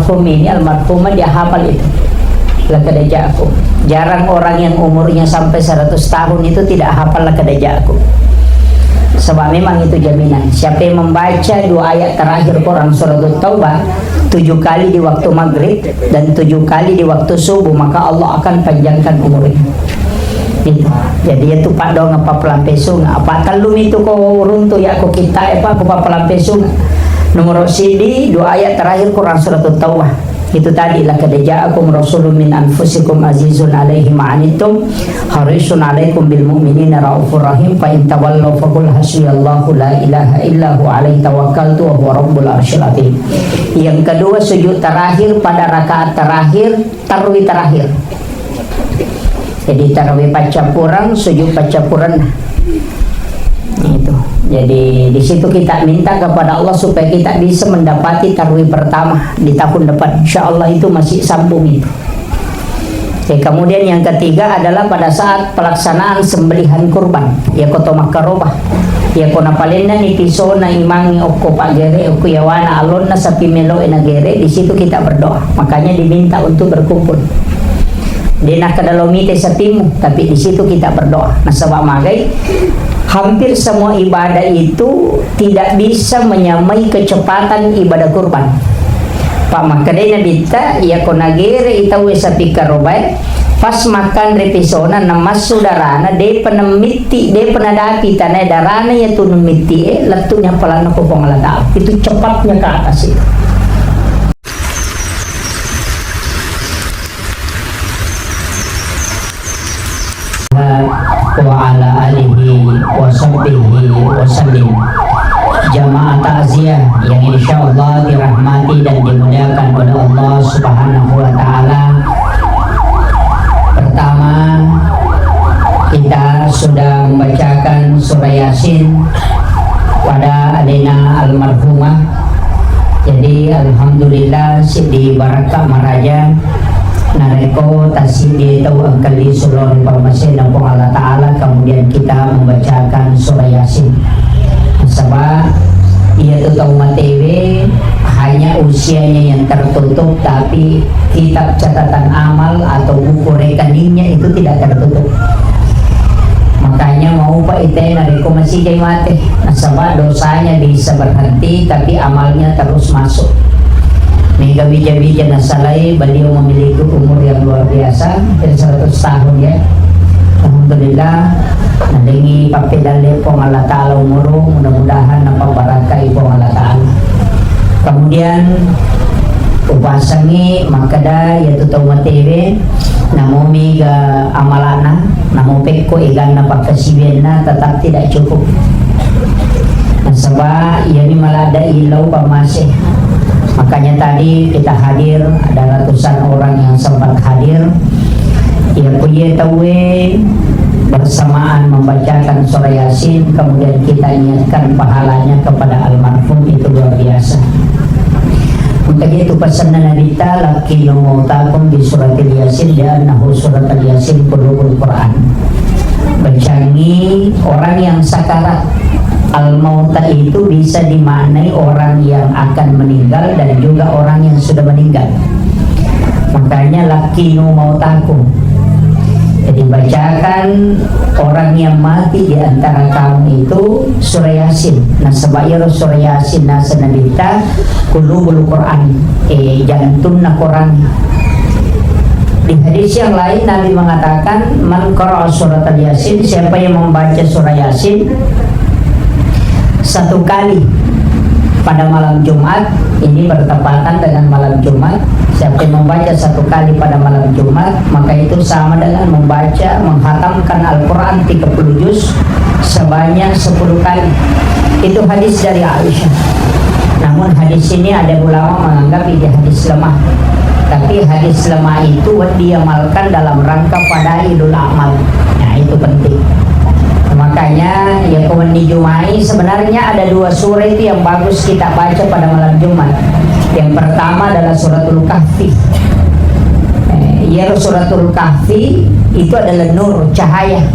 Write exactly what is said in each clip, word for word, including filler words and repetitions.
Almarhum ini, almarhumah, dia hafal itu. Laqad ja'akum. Jarang orang yang umurnya sampai seratus tahun itu tidak hafal laqad ja'akum. Sebab memang itu jaminan. Siapa yang membaca dua ayat terakhir Quran surat Taubah tujuh kali di waktu maghrib dan tujuh kali di waktu subuh, maka Allah akan panjangkan umurnya. Gitu. Jadi, itu paddoang apa pelampesunga. Apa tellu mitu ko runtu ya ko kita apa ko pappelampesunga. Nomor sidi, dua ayat terakhir Quran surat Taubah. Itu tadi, "Laqad ja'akum rasulun min anfusikum azizun alaihi ma anittum harisun alaikum bil mu'minina raufur rahim, fa in tawallau faqul hasbiyallahu la ilaha illa huwa alaihi tawakkaltu wa huwa rabbul arsyil azim." Yang kedua, sujud terakhir pada rakaat terakhir, tarwi terakhir. Jadi, tarawih paccappureng, sujud paccappureng. Itu. Jadi, di situ kita minta kepada Allah supaya kita bisa mendapati tarawih pertama di tahun depan. Insya Allah itu masih sambung itu. Oke, kemudian yang ketiga adalah pada saat pelaksanaan sembelihan kurban. Ya, koto makkaroba. Ya, ko napalenna ni pisona imangnge okko paggere, okko yawana alonna sapi melo e nagere, di situ kita berdoa. Makanya diminta untuk berkumpul. De nakkeda lo mite sapimu, tapi di situ kita berdoa. Nasaba magai, hampir semua ibadah itu tidak bisa menyamai kecepatan ibadah kurban. Pa makkedai Nabitta, iya ko nagere i tauwe sapi karobae, pas makanre pisona, namassu darana, depa nemmitti, depa nadapi tanae darana iya tu nemmitti e, lettu nyampalanna ko Puang Allah Ta'ala. Itu cepatnya ke atas itu. Wa ala alihi wa sahbihi wa sallim. Jamaah takziah yang insya Allah dirahmati dan dimuliakan oleh Allah Subhanahu wa Ta'ala. Pertama, kita sudah membacakan surah Yasin pada alena almarhumah. Jadi, alhamdulillah, siddi barakka maraja. Narekko tasiddi tau engka lisu lao ri pammasena Puang Allah Ta'ala, kemudian kita membacakan surah Yasin. Nasaba, iya tu tau matewe hanya usianya yang tertutup, tapi kitab catatan amal atau buku rekeningnya itu tidak tertutup. Makanya maupa ite narekko masijai mate, nasaba dosanya bisa berhenti, tapi amalnya terus masuk. Mega bija-bija nasalai, beliau memiliki umur yang luar biasa, hampir seratus tahun ya. Alhamdulillah, nadengi pappedalle Puang Allah Ta'ala umuru, mudah-mudahan napabarakai Puang Allah Ta'ala. Kemudian, upasengi makkeda, iyatu tau matewe, namo mega amalana, namo pekko eganna pakkasiwianna, tetap tidak cukup. Nasaba, iyami maladde illau pammase. Makanya tadi kita hadir, ada ratusan orang yang sempat hadir. Iya, ko iya tauwe bersamaan membacakan surah Yasin, kemudian kita niatkan pahalanya kepada almarhum, itu luar biasa. Makanya itu pesanna Nabitta, "Laqqinu mautakum bi suratil Yasin, li'annahu suratul Yasin qulubul Quran." Bacangi orang yang sakarat Al-mauta itu bisa dimaknai orang yang akan meninggal dan juga orang yang sudah meninggal. Makanya, "Laqqinu mautakum." Jadi, bacakan orang yang mati di antara kamu itu surah Yasin. Nasaba iyaro surah Yasin naseng Nabitta qulubul Quran, eh, jantunna Quran. Di hadis yang lain, Nabi mengatakan, "Man qara'a surat al-Yasin," siapa yang membaca surah Yasin satu kali pada malam Jumat, ini bertepatan dengan malam Jumat, siapa yang membaca satu kali pada malam Jumat, maka itu sama dengan membaca, menghatamkan Al-Quran tiga puluh juz sebanyak sepuluh kali. Itu hadis dari Aisyah. Namun, hadis ini ada ulama menganggap ini hadis lemah. Tapi hadis lemah itu diamalkan dalam rangka fadailul amal. Nah, itu penting. Makanya, ya, kawan di Jumai, sebenarnya ada dua surah itu yang bagus kita baca pada malam Jumat. Yang pertama adalah Suratul Kahfi. Eh, ya, Suratul Kahfi itu adalah nur, cahaya,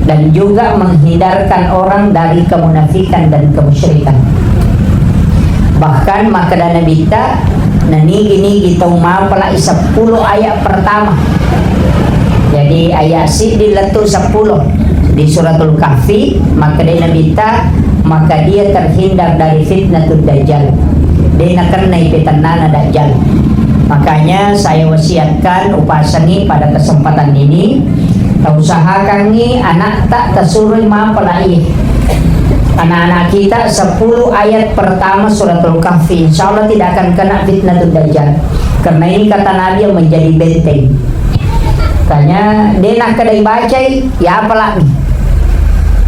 dan juga menghindarkan orang dari kemunafikan dan kemusyrikan. Bahkan makkeda Nabitta, Nanigi-nigi tau mapala'i seppulo ayat pertama. Jadi, ayat siddi lettu seppulo di Suratul Kahfi, makkedai Nabitta, maka dia terhindar dari fitnatud dajjal. De nakennai petennana dajjal. Makanya saya wasiatkan, upasangi pada kesempatan ini, tausahakangi anakta tasuroi mapala'i anak-anak kita sepuluh ayat pertama Suratul Kahfi. Insya Allah tidak akan kena fitnatud dajjal. Karena ini kata Nabi yang menjadi benteng. Tanya, de nakkeda ibacai, ya apalagi.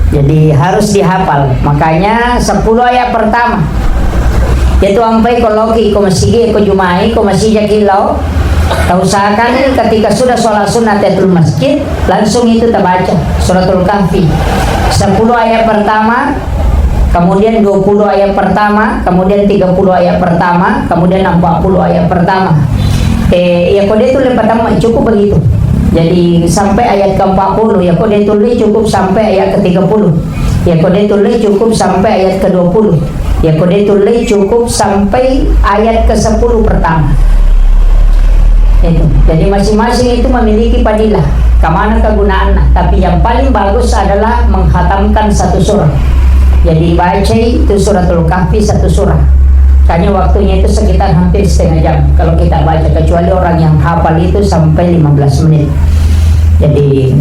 Jadi harus dihafal. Makanya sepuluh ayat pertama. Itu ampai ko loki, ko masigi, ko jumai, ko masijaki lao. Tausahakan ketika sudah sholat sunat tahiyatul masjid, langsung itu tabaca Suratul Kahfi. Sepuluh ayat pertama, kemudian dua puluh ayat pertama, kemudian tiga puluh ayat pertama, kemudian empat puluh ayat pertama. Eh, ya kode itu lepas tamat, cukup begitu. Jadi sampai ayat ke empat puluh, ya kode itu cukup sampai ayat ke tiga puluh. Ya kode itu cukup sampai ayat ke dua puluh. Ya kode itu cukup sampai ayat ke sepuluh pertama. Itu. Jadi masing-masing itu memiliki fadilah. Kemana kegunaannya? Tapi yang paling bagus adalah menghatamkan satu surah. Jadi baca itu Suratul Kahfi satu surah. Hanya waktunya itu sekitar hampir setengah jam kalau kita baca, kecuali orang yang hafal itu sampai lima belas menit. Jadi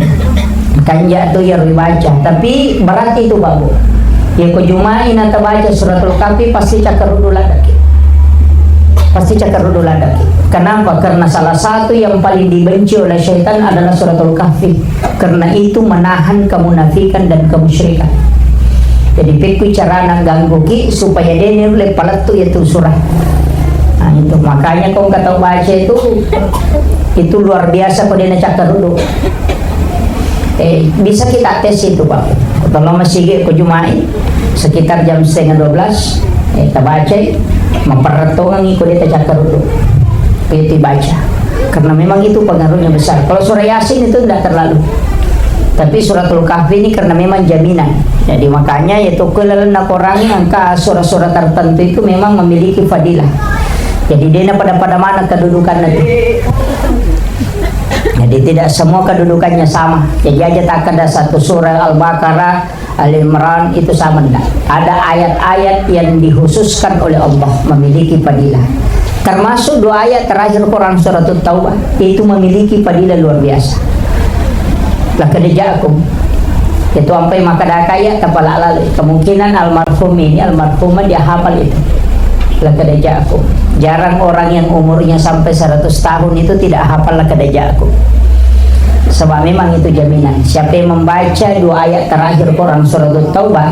kanja tu ya dibaca, tapi berat itu, Pak Bu. Ya ko jumai na tabaca Suratul Kahfi, pasti cakkaruddu ladaki. Pasti cakkaruddu ladaki. Kenapa? Karena salah satu yang paling dibenci oleh syaitan adalah Suratul Kahfi. Karena itu menahan kemunafikan dan kemusyrikan. Jadi pekku carana ganggu ki supaya de nulle palettu ya tu surah. Nah, itu makanya ko engka tau baca itu, itu luar biasa ko de nacakkaruddu. Eh, bisa kita tes itu, Pak. Kalau masih ko jumai sekitar jam setengah dua belas, eh, tabacai, maperrettongan iko de tacakkaruddu. Itu baca. Karena memang itu pengaruhnya besar. Kalau surah Yasin itu tidak terlalu. Tapi Suratul Kahfi ini karena memang jaminan. Jadi makanya ya tu lalenna Quran ini angka surah-surah tertentu itu memang memiliki fadilah. Jadi de napada-pada mana kedudukannya itu. Jadi tidak semua kedudukannya sama. Jadi aja tak ada satu surah Al-Baqarah, Ali Imran itu sama ndak. Ada ayat-ayat yang dikhususkan oleh Allah memiliki fadilah. Termasuk dua ayat terakhir Quran Suratul Taubah itu memiliki fadilah luar biasa. Laqad ja'akum. Itu ampai maka dakaya tapala lalu. Kemungkinan almarhum ini, almarhumah dia hafal itu. Laqad ja'akum. Jarang orang yang umurnya sampai seratus tahun itu tidak hafal laqad ja'akum. Sebab memang itu jaminan. Siapa yang membaca dua ayat terakhir Quran Suratul Taubah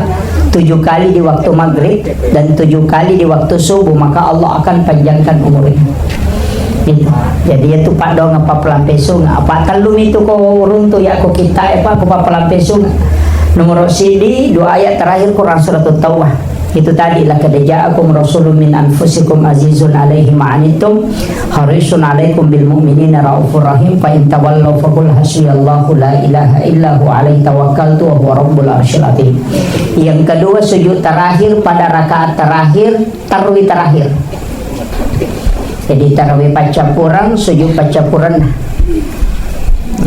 tujuh kali di waktu maghrib dan tujuh kali di waktu subuh, maka Allah akan panjangkan umurnya. Gitu. Jadi itu pak dong apa pelampesunga. Apa tellu itu ko runtu ya ko kita apa ko pelampesunga. Nomor sidi dua ayat terakhir Quran Suratul Taubah. Itu tadi, "Laqad ja'akum rasulun min anfusikum azizun alaihi ma anittum, harisun alaikum bil mu'minina raufur rahim, fa in tawallaw faqul hasbiyallahu la ilaha illa huwa alaihi tawakkaltu wa huwa rabbul arsyil azim." Yang kedua, sujud terakhir pada rakaat terakhir, tarwi terakhir. Jadi tarawih paccappuran, sujud paccappuran.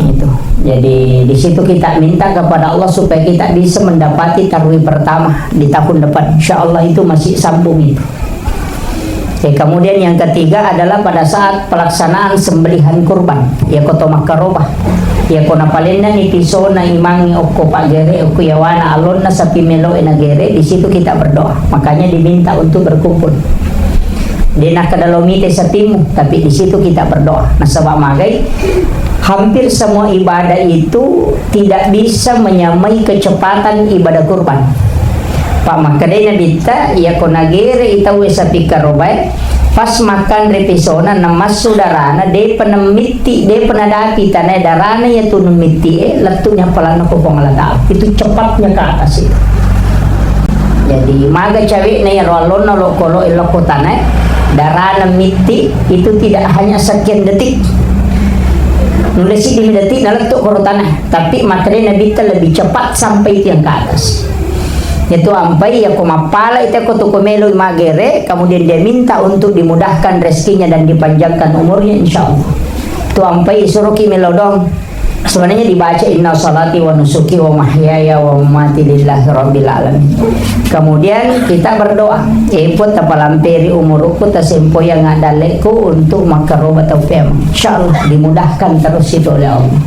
Itu. Jadi di situ kita minta kepada Allah supaya kita bisa mendapati tarwih pertama di tahun depan. Insya Allah itu masih sambung itu. Oke, kemudian yang ketiga adalah pada saat pelaksanaan sembelihan kurban. Ya koto makkarobah. Ya ko napalenna ni pisona imangi okko pagere okko yawana alonna sapi melo ena gere, di situ kita berdoa. Makanya diminta untuk berkumpul. De nakkeda lo mite sapimu, tapi di situ kita berdoa. Nasaba magai, hampir semua ibadah itu tidak bisa menyamai kecepatan ibadah kurban. Pak makkedai Nabitta, iya ko nagere i tauwe sapi karobae, pas makanre pisona namassu darana, depa nemmitti, depa nadapi tanae darana iya tu nemmitti e, lettu nyampalanna ko Puang Allah Ta'ala. Itu cepatnya ke atas itu. Jadi, maga cawe'na iyaro allonna lokko-lo-, lokko tanae, darana mitti itu tidak hanya sekian detik. Nulle siddi detik nalettu koro tanae, tapi makkedai Nabitta lebih cepat sampai itu yang ke atas. Itu ampai, ya ko mappala itu ko tu ko melo magere, kemudian dia minta untuk dimudahkan rezekinya dan dipanjangkan umurnya, insya Allah. Tu ampai suruh ki melo dong. Sebenarnya dibaca, "Inna salati wa nusuki wa mahyaya wa mamati lillahi rabbil alamin." Kemudian kita berdoa, "Epot tapalamperi umurku, tasempoi yang adalleku untuk makaroba tau pemang." Insya Allah dimudahkan terus itu oleh Allah.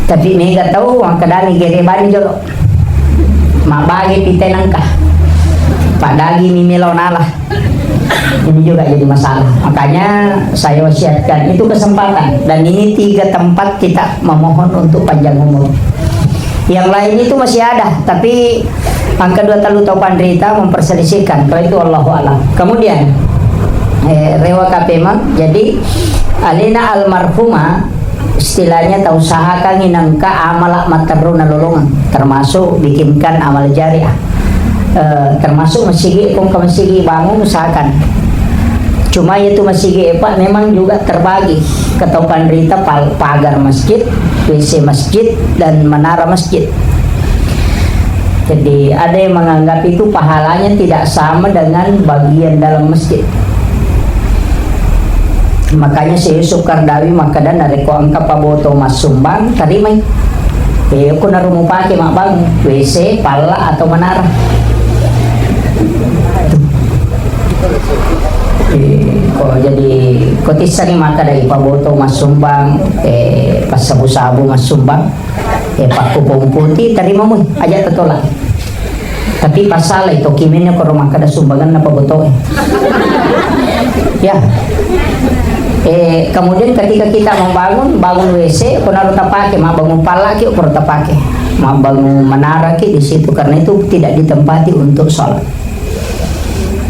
Tapi mega tau, makkedani gere bani jolo. Mabbage pitenengka. Padagi mi melo nala. Ini juga jadi masalah. Makanya saya wasiatkan, itu kesempatan. Dan ini tiga tempat kita memohon untuk panjang umur. Yang lain itu masih ada, tapi angka dua talu tau panrita memperselisihkan. Kalau itu, Allahu a'lam. Kemudian, eh, rewa kapemang. Jadi, alena almarhumah, istilahnya, tausahakangngi nengka amala matteru nalolongeng, termasuk bikinkan amal jariah. Eh, termasuk masigi, kong ke masigi bangun, usahakan. Cuma itu masigi, Pak, memang juga terbagi ke tau panrita, pal-, pagar masjid, W C masjid, dan menara masjid. Jadi, ada yang menganggap itu pahalanya tidak sama dengan bagian dalam masjid. Makanya Syekh Yusuf Qaradawi makkeda, narekko engka paboto massumbang, tarimai. Eh, ko naro mupake mabbang W C, palla, atau menara. Eh, ko jadi, ko tissani makkeda paboto massumbang, eh, passabu-sabu massumbang. Eh, pakkupong putih, terima mui, aja tetolak. Tapi pasal itu, kimennya koro makkeda sumbangan apa botoe. Ya. Eh, kemudian ketika kita membangun, bangun W C, ko naro tapake, mabbangun pallaki, ko tapake. Mabbangun menara ki di situ, karena itu tidak ditempati untuk sholat.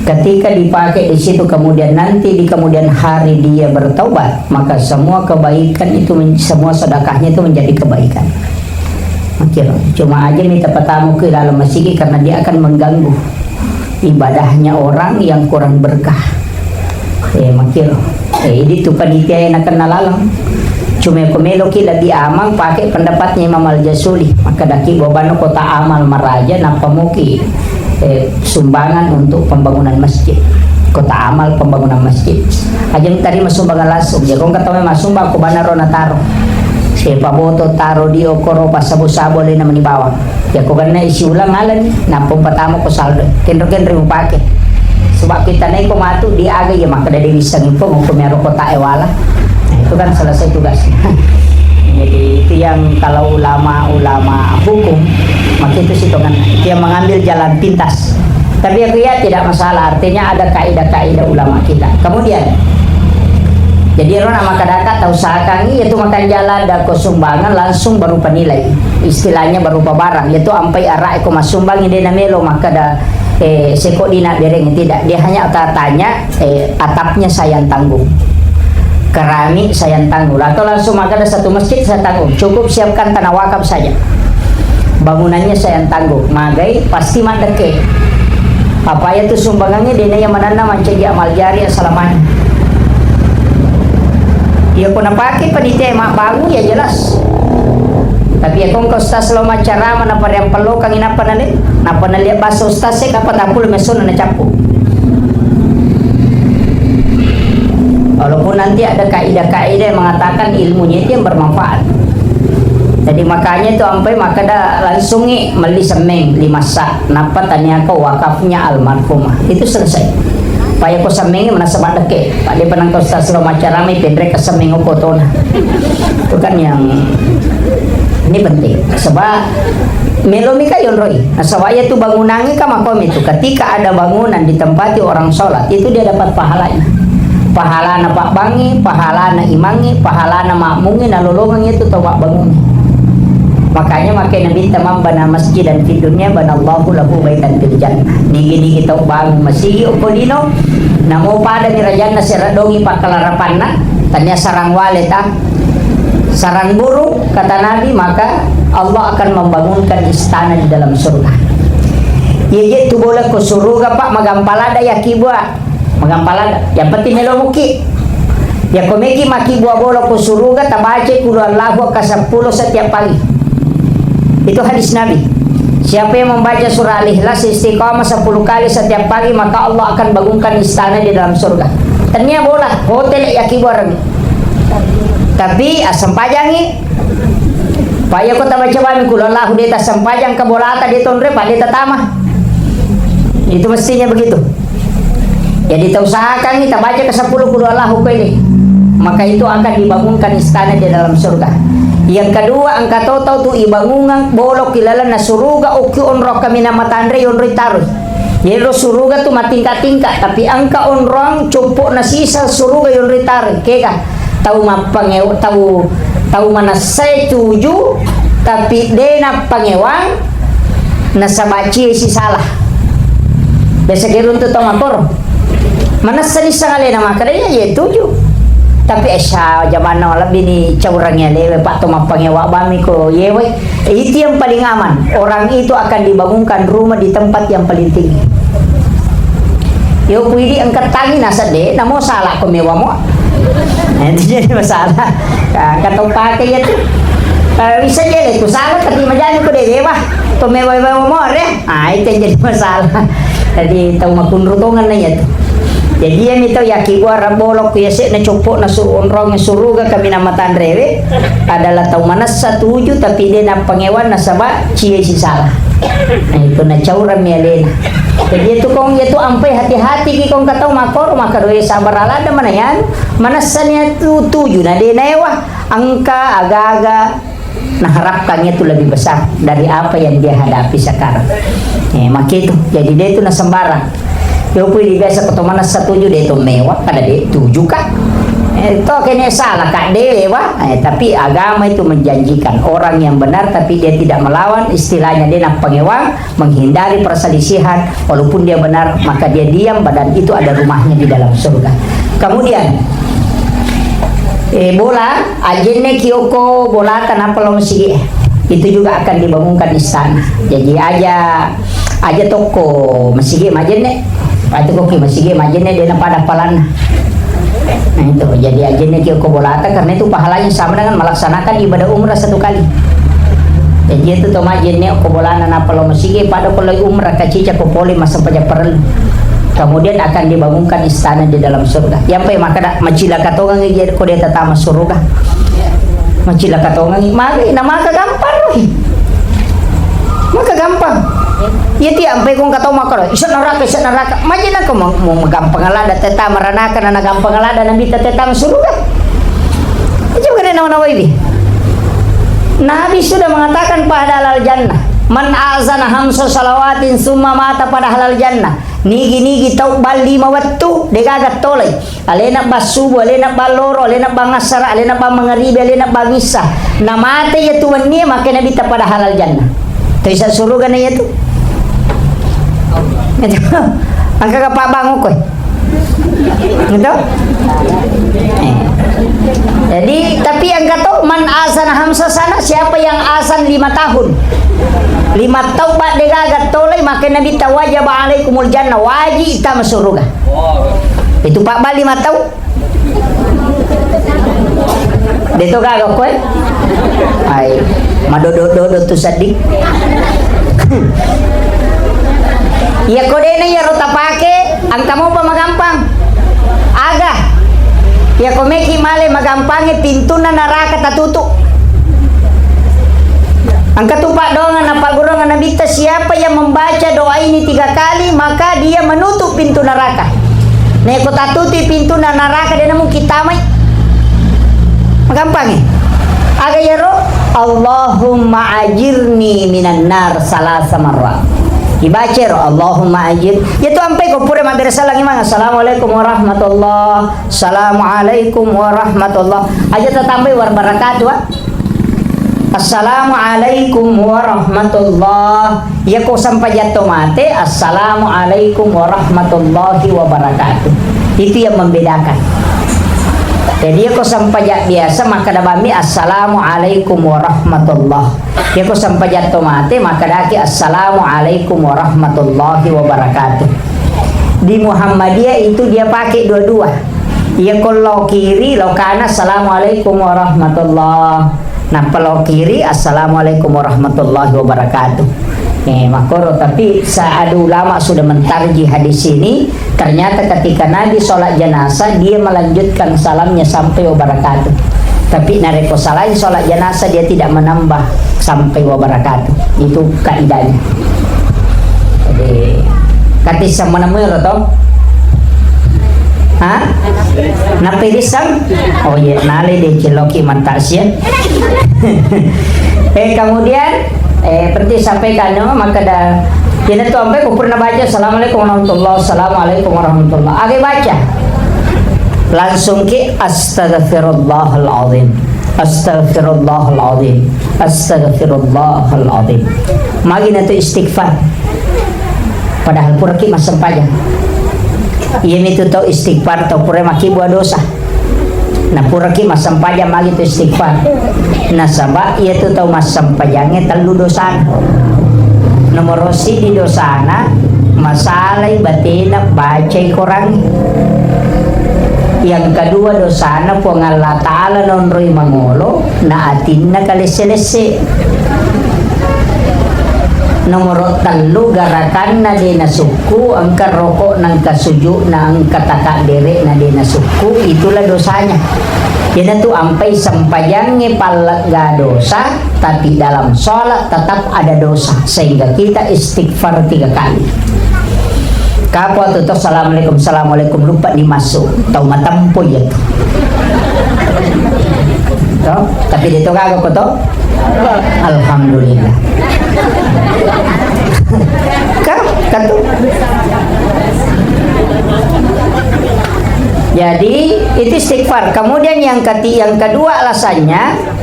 Ketika dipakai di situ, kemudian nanti di kemudian hari dia bertaubat, maka semua kebaikan itu men-, semua sedekahnya itu menjadi kebaikan. Oke, cuma aja minta pertama ke dalam masjid karena dia akan mengganggu ibadahnya orang yang kurang berkah. Eh, makiro. Eh, idi tu panitia yang akan nalaleng. Cuma ko meloki lebih aman pakai pendapatnya Imam Al-Jasuli. Maka daki bobano kota amal maraja, nappa moki, eh, sumbangan untuk pembangunan masjid. Kota amal pembangunan masjid. Aja minta terima sumbangan langsung. Ya, kong kata memang sumbang, ko bana ro nataro. Sepa boto taro di okoro pasabo-sabo lena meni bawang. Ya, ko ganna isi ulang alani, nappa patama ko saldo. Kenro-kenro mupake. Sebab kita naik ko matu di aga ya, maka dari bisa ngimpo, ko mero kota ewala. Nah, itu kan selesai tugasnya. Jadi, itu yang kalau ulama-ulama hukum, maka itu sitongan. Dia mengambil jalan pintas. Tapi aku ya tidak masalah, artinya ada kaidah-kaidah ulama kita. Kemudian, jadi ro nama kadaka tau sakangi, itu makan jalan, ada ko sumbangan, langsung berupa nilai. Istilahnya berupa barang, yaitu ampai arak ko massumbang, dia namelo, maka ada, eh, seko dina bereng, tidak. Dia hanya tanya, eh, atapnya saya yang tanggung. Keramik saya yang tanggung. Atau langsung maka ada satu masjid saya tanggung. Cukup siapkan tanah wakaf saja. Bangunannya saya yang tanggung. Magai pasti maddekke. Apa ya tu sumbangannya, dena yang menanam mancaji amal jariah selamanya. Ya, ko napake panitia mabbangun, ya jelas. Tapi ya, kong ke ustaz lo macarama, napa yang perlu kang inapa nale? Napa nale bahasa ustaz, saya kapan tak perlu mesona na cappu. Walaupun nanti ada kaidah-kaidah yang mengatakan ilmunya itu yang bermanfaat. Jadi makanya itu ampai maka ada langsungi meli semmeng lima sak, napa tania ke wakafnya almarhumah. Itu selesai. Paya ko semmengi mana sebab deke. Pak dia penang ke ustaz lo macarama, pendek ke semmeng okotona. Itu kan yang ini penting. Sebab melo mika yonroi. Nasaba iya tu bangunangnge ka makomi tu. Ketika ada bangunan ditempati orang sholat, itu dia dapat pahalanya. Pahalana pabbangi, pahalana imangi, pahalana makmungi, nalolongengi itu tau mabbangungi. Makanya makai Nabi, "Man bana masjidan fid dunya, banallahu lahu baitan fil jannah." Nigi-nigi tau bangun masigi okko lino, namo pada mi rajanna seradongi pakkalarapanna, tania sarang wale ta. Sarang burung, kata Nabi, maka Allah akan membangunkan istana di dalam surga. Iya je tu bola ko suruga, Pak, magampalada ya kibua. Magampalada. Yang penting melo muki. Ya ko meki maki bua bola ko suruga, tabaca kulu Allahu ka sepuluh setiap pagi. Itu hadis Nabi. Siapa yang membaca surah Al-Ikhlas istiqamah sepuluh kali setiap pagi, maka Allah akan bangunkan istana di dalam surga. Tennia bola, hotel yakkibuareng. Tapi assempajangi, Pak, ya kota baca bami kulo Allahu de tassempajang ke bolata de tonre, Pak, de tatama. Itu mestinya begitu. Jadi, tausahakangngi tabaca ke sepuluh qul huwallahu ko ini. Maka itu akan dibangunkan istana di dalam surga. Yang kedua, engka to tau tu ibangungang bolok ki lalenna suruga, okki onrong kaminang matanre yonroi taroi. Jadi, ro suruga tu matingka-tingka, tapi engka onrong coppo na sisa suruga yonroi taroi. Kega? Tau mappangew-, tau, tau manessai tuju, tapi de nappangewang, nasaba cie sisala. Biasa ke runtu tau makkoro. Manessa nisseng alena makkeda, "Iya, iya, tuju." Tapi, eh, sya, jamanna malebbi ni caurang alewe, Pak, to mappangewa bami ko yewe. Itu yang paling aman. Orang itu akan dibangunkan rumah di tempat yang paling tinggi. Yo, ku idi engka tangi naseng de, namo salah ko mewa mo. Nah, itu jadi masalah. Nah, engka tau pake ya tu. Kalau bisa je le, ku salah, tapi majani ko de, dewa. To mewa-mewa mo, re. Ah, itu yang jadi masalah. Jadi, tau makunru tongan na ya tu. Jadi, iya mi tau yakkibuareng bolok ku yase na coppo na su-, onrong suruga kaminang matanrewe adalah tau manessa tuju, tapi de nappangewang nasaba cie sisala. Nah, itu nacaurang mi alena. Jadi, itu kong, itu ampai hati-hati ki kong katau makkoro, maka doe sabar alada manayanu, manessa ni tu tuju, na de naewa, engka aga-aga naharapkan itu lebih besar dari apa yang dia hadapi sekarang. Eh, maka itu, jadi de tu na sembarang. Yo, pui di biasa ko to manessa tuju de to mewa, kada de tuju ka. Eh, to kene salah ka de wa. Eh, tapi agama itu menjanjikan orang yang benar, tapi dia tidak melawan, istilahnya de nappangewang, menghindari perselisihan, walaupun dia benar, maka dia diam, dan itu ada rumahnya di dalam surga. Kemudian, eh, bola, ajenne ki okko bolata nappa lao masigi. Itu juga akan dibangunkan istana. Jadi aja, aja tokko masigi majenne. Patu ko ki masigi majenne de napada palanna. Nah, itu. Jadi, ajenne ki okko bolata karena itu pahalanya sama dengan melaksanakan ibadah umrah satu kali. Jadi, itu to majenne okko bolana nappa lao masigi, pada ko lao umrah, kacica ko pole massempajang parellu. Kemudian akan dibangunkan istana di dalam surga. Yampai makkeda, macilaka tongengi je ko de tatama surga. Macilaka tongengi. Magi, na maka gampang rohi. Maka gampang. Iya ti ampai kong katau makkeda, "Isa neraka, isa neraka." Maji nako mau, mau magampang lada teta maranaka na nagampang lada nabitta teta suruga. Itu kada nawa-nawa ini. Nabi sudah mengatakan pada halal jannah, "Man azana hamsa salawatin summa mata pada halal jannah." Nigi-nigi tau bang lima wettu, degaga tolai. Alena bang subuh, alena bang loro, alena bang assara, alena bang mangaribi, alena bang issa. Namate iya tu wennie, makkeda Nabitta pada halal jannah. To isa suruga na iya tu. Engka ka pabbangung koe. Gitu? Eh. Jadi, tapi engka to, "Man azana hamsa sana," siapa yang azan lima tahun. Lima tau bang degaga tolai, makkeda Nabitta, "Wajaba alaikumul jannah," wajib tama suruga. Itu pabbali matau. Deto gaga koe. Ai, madodo-dodo tu seddi. Iya ko dena iyaro tapake, engka mopa magampang. Aga. Iya ko meki male magampangi pintunna naraka tatutu. Engka tu paddoangeng na pagguruanna Nabitta, siapa yang membaca doa ini tiga kali, maka dia menutup pintu neraka. Neko tattutu pintu neraka, de na mungkin tamai. Magampangi. Aga iyaro, "Allahumma ajirni minan nar salasa marrat." Ibaca ro, "Allahumma ajir." Iya tu ampai ko pura mabbere salang imang, "Assalamualaikum warahmatullah. Assalamualaikum warahmatullah." Aja tatambai warahmatullahi wabarakatuh, ah. "Assalamualaikum warahmatullah." Iya ko sampajang to mate, "Assalamualaikum warahmatullahi wabarakatuh." Itu yang membedakan. Jadi, iya ko sampajang biasa, makkeda bammi, "Assalamualaikum warahmatullah." Iya ko sampajang to mate, makkedaki, "Assalamualaikum warahmatullahi wabarakatuh." Di Muhammadiyah itu dia pakai dua-dua. Iya ko lao kiri, lao kana, "Assalamualaikum warahmatullah." Nappa lao kiri, "Assalamualaikum warahmatullahi wabarakatuh." Eh, makkoro, tapi sa-, ada ulama sudah mentarji hadis ini, ternyata ketika Nabi sholat jenazah, dia melanjutkan salamnya sampai wabarakatuh. Tapi narekko salain sholat jenazah, dia tidak menambah sampai wabarakatuh. Itu kaidahnya. Jadi, kati sama namanya, toh? Hah? Nappa irisseng? Oh iya, nale de celoki mantak sia. Eh, kemudian, eh, seperti sampaikan, no, maka da, ina tu ampe ku pernah baca, "Assalamualaikum warahmatullah, assalamualaikum warahmatullah." Age baca. Langsung ki, "Astagfirullahaladzim. Astagfirullahaladzim. Astagfirullahaladzim." Magi na tu istighfar. Padahal puraki massempajang. Iyami tu tau istighfar, tau pura makkibua dosa. Na puraki massempajang magi tu istighfar. Nasaba iya tu tau massempajangnge tellu dosana. Nomoro siddi dosana, masalai batena bacai korangnge. Yang kedua dosana, Puang Allah Ta'ala nonroi mangolo, na atinna kalesse-lesse. Nomoro tellu, garakanna de nasukku, engka rokok, na engka sujud, na engka takabbere'na de nasukku, itulah dosanya. Iyanatu ampai sempajangnge pallegga dosa, tapi dalam sholat tetap ada dosa, sehingga kita istighfar tiga kali. Kapo tu to, "Assalamualaikum, assalamualaikum," lupa dimasuk. Tau matempo iya tu. To, tapi dia tu kagak ko to. Alhamdulillah. Ka, ka tu. Jadi, itu istighfar. Kemudian yang keti-, yang kedua alasannya,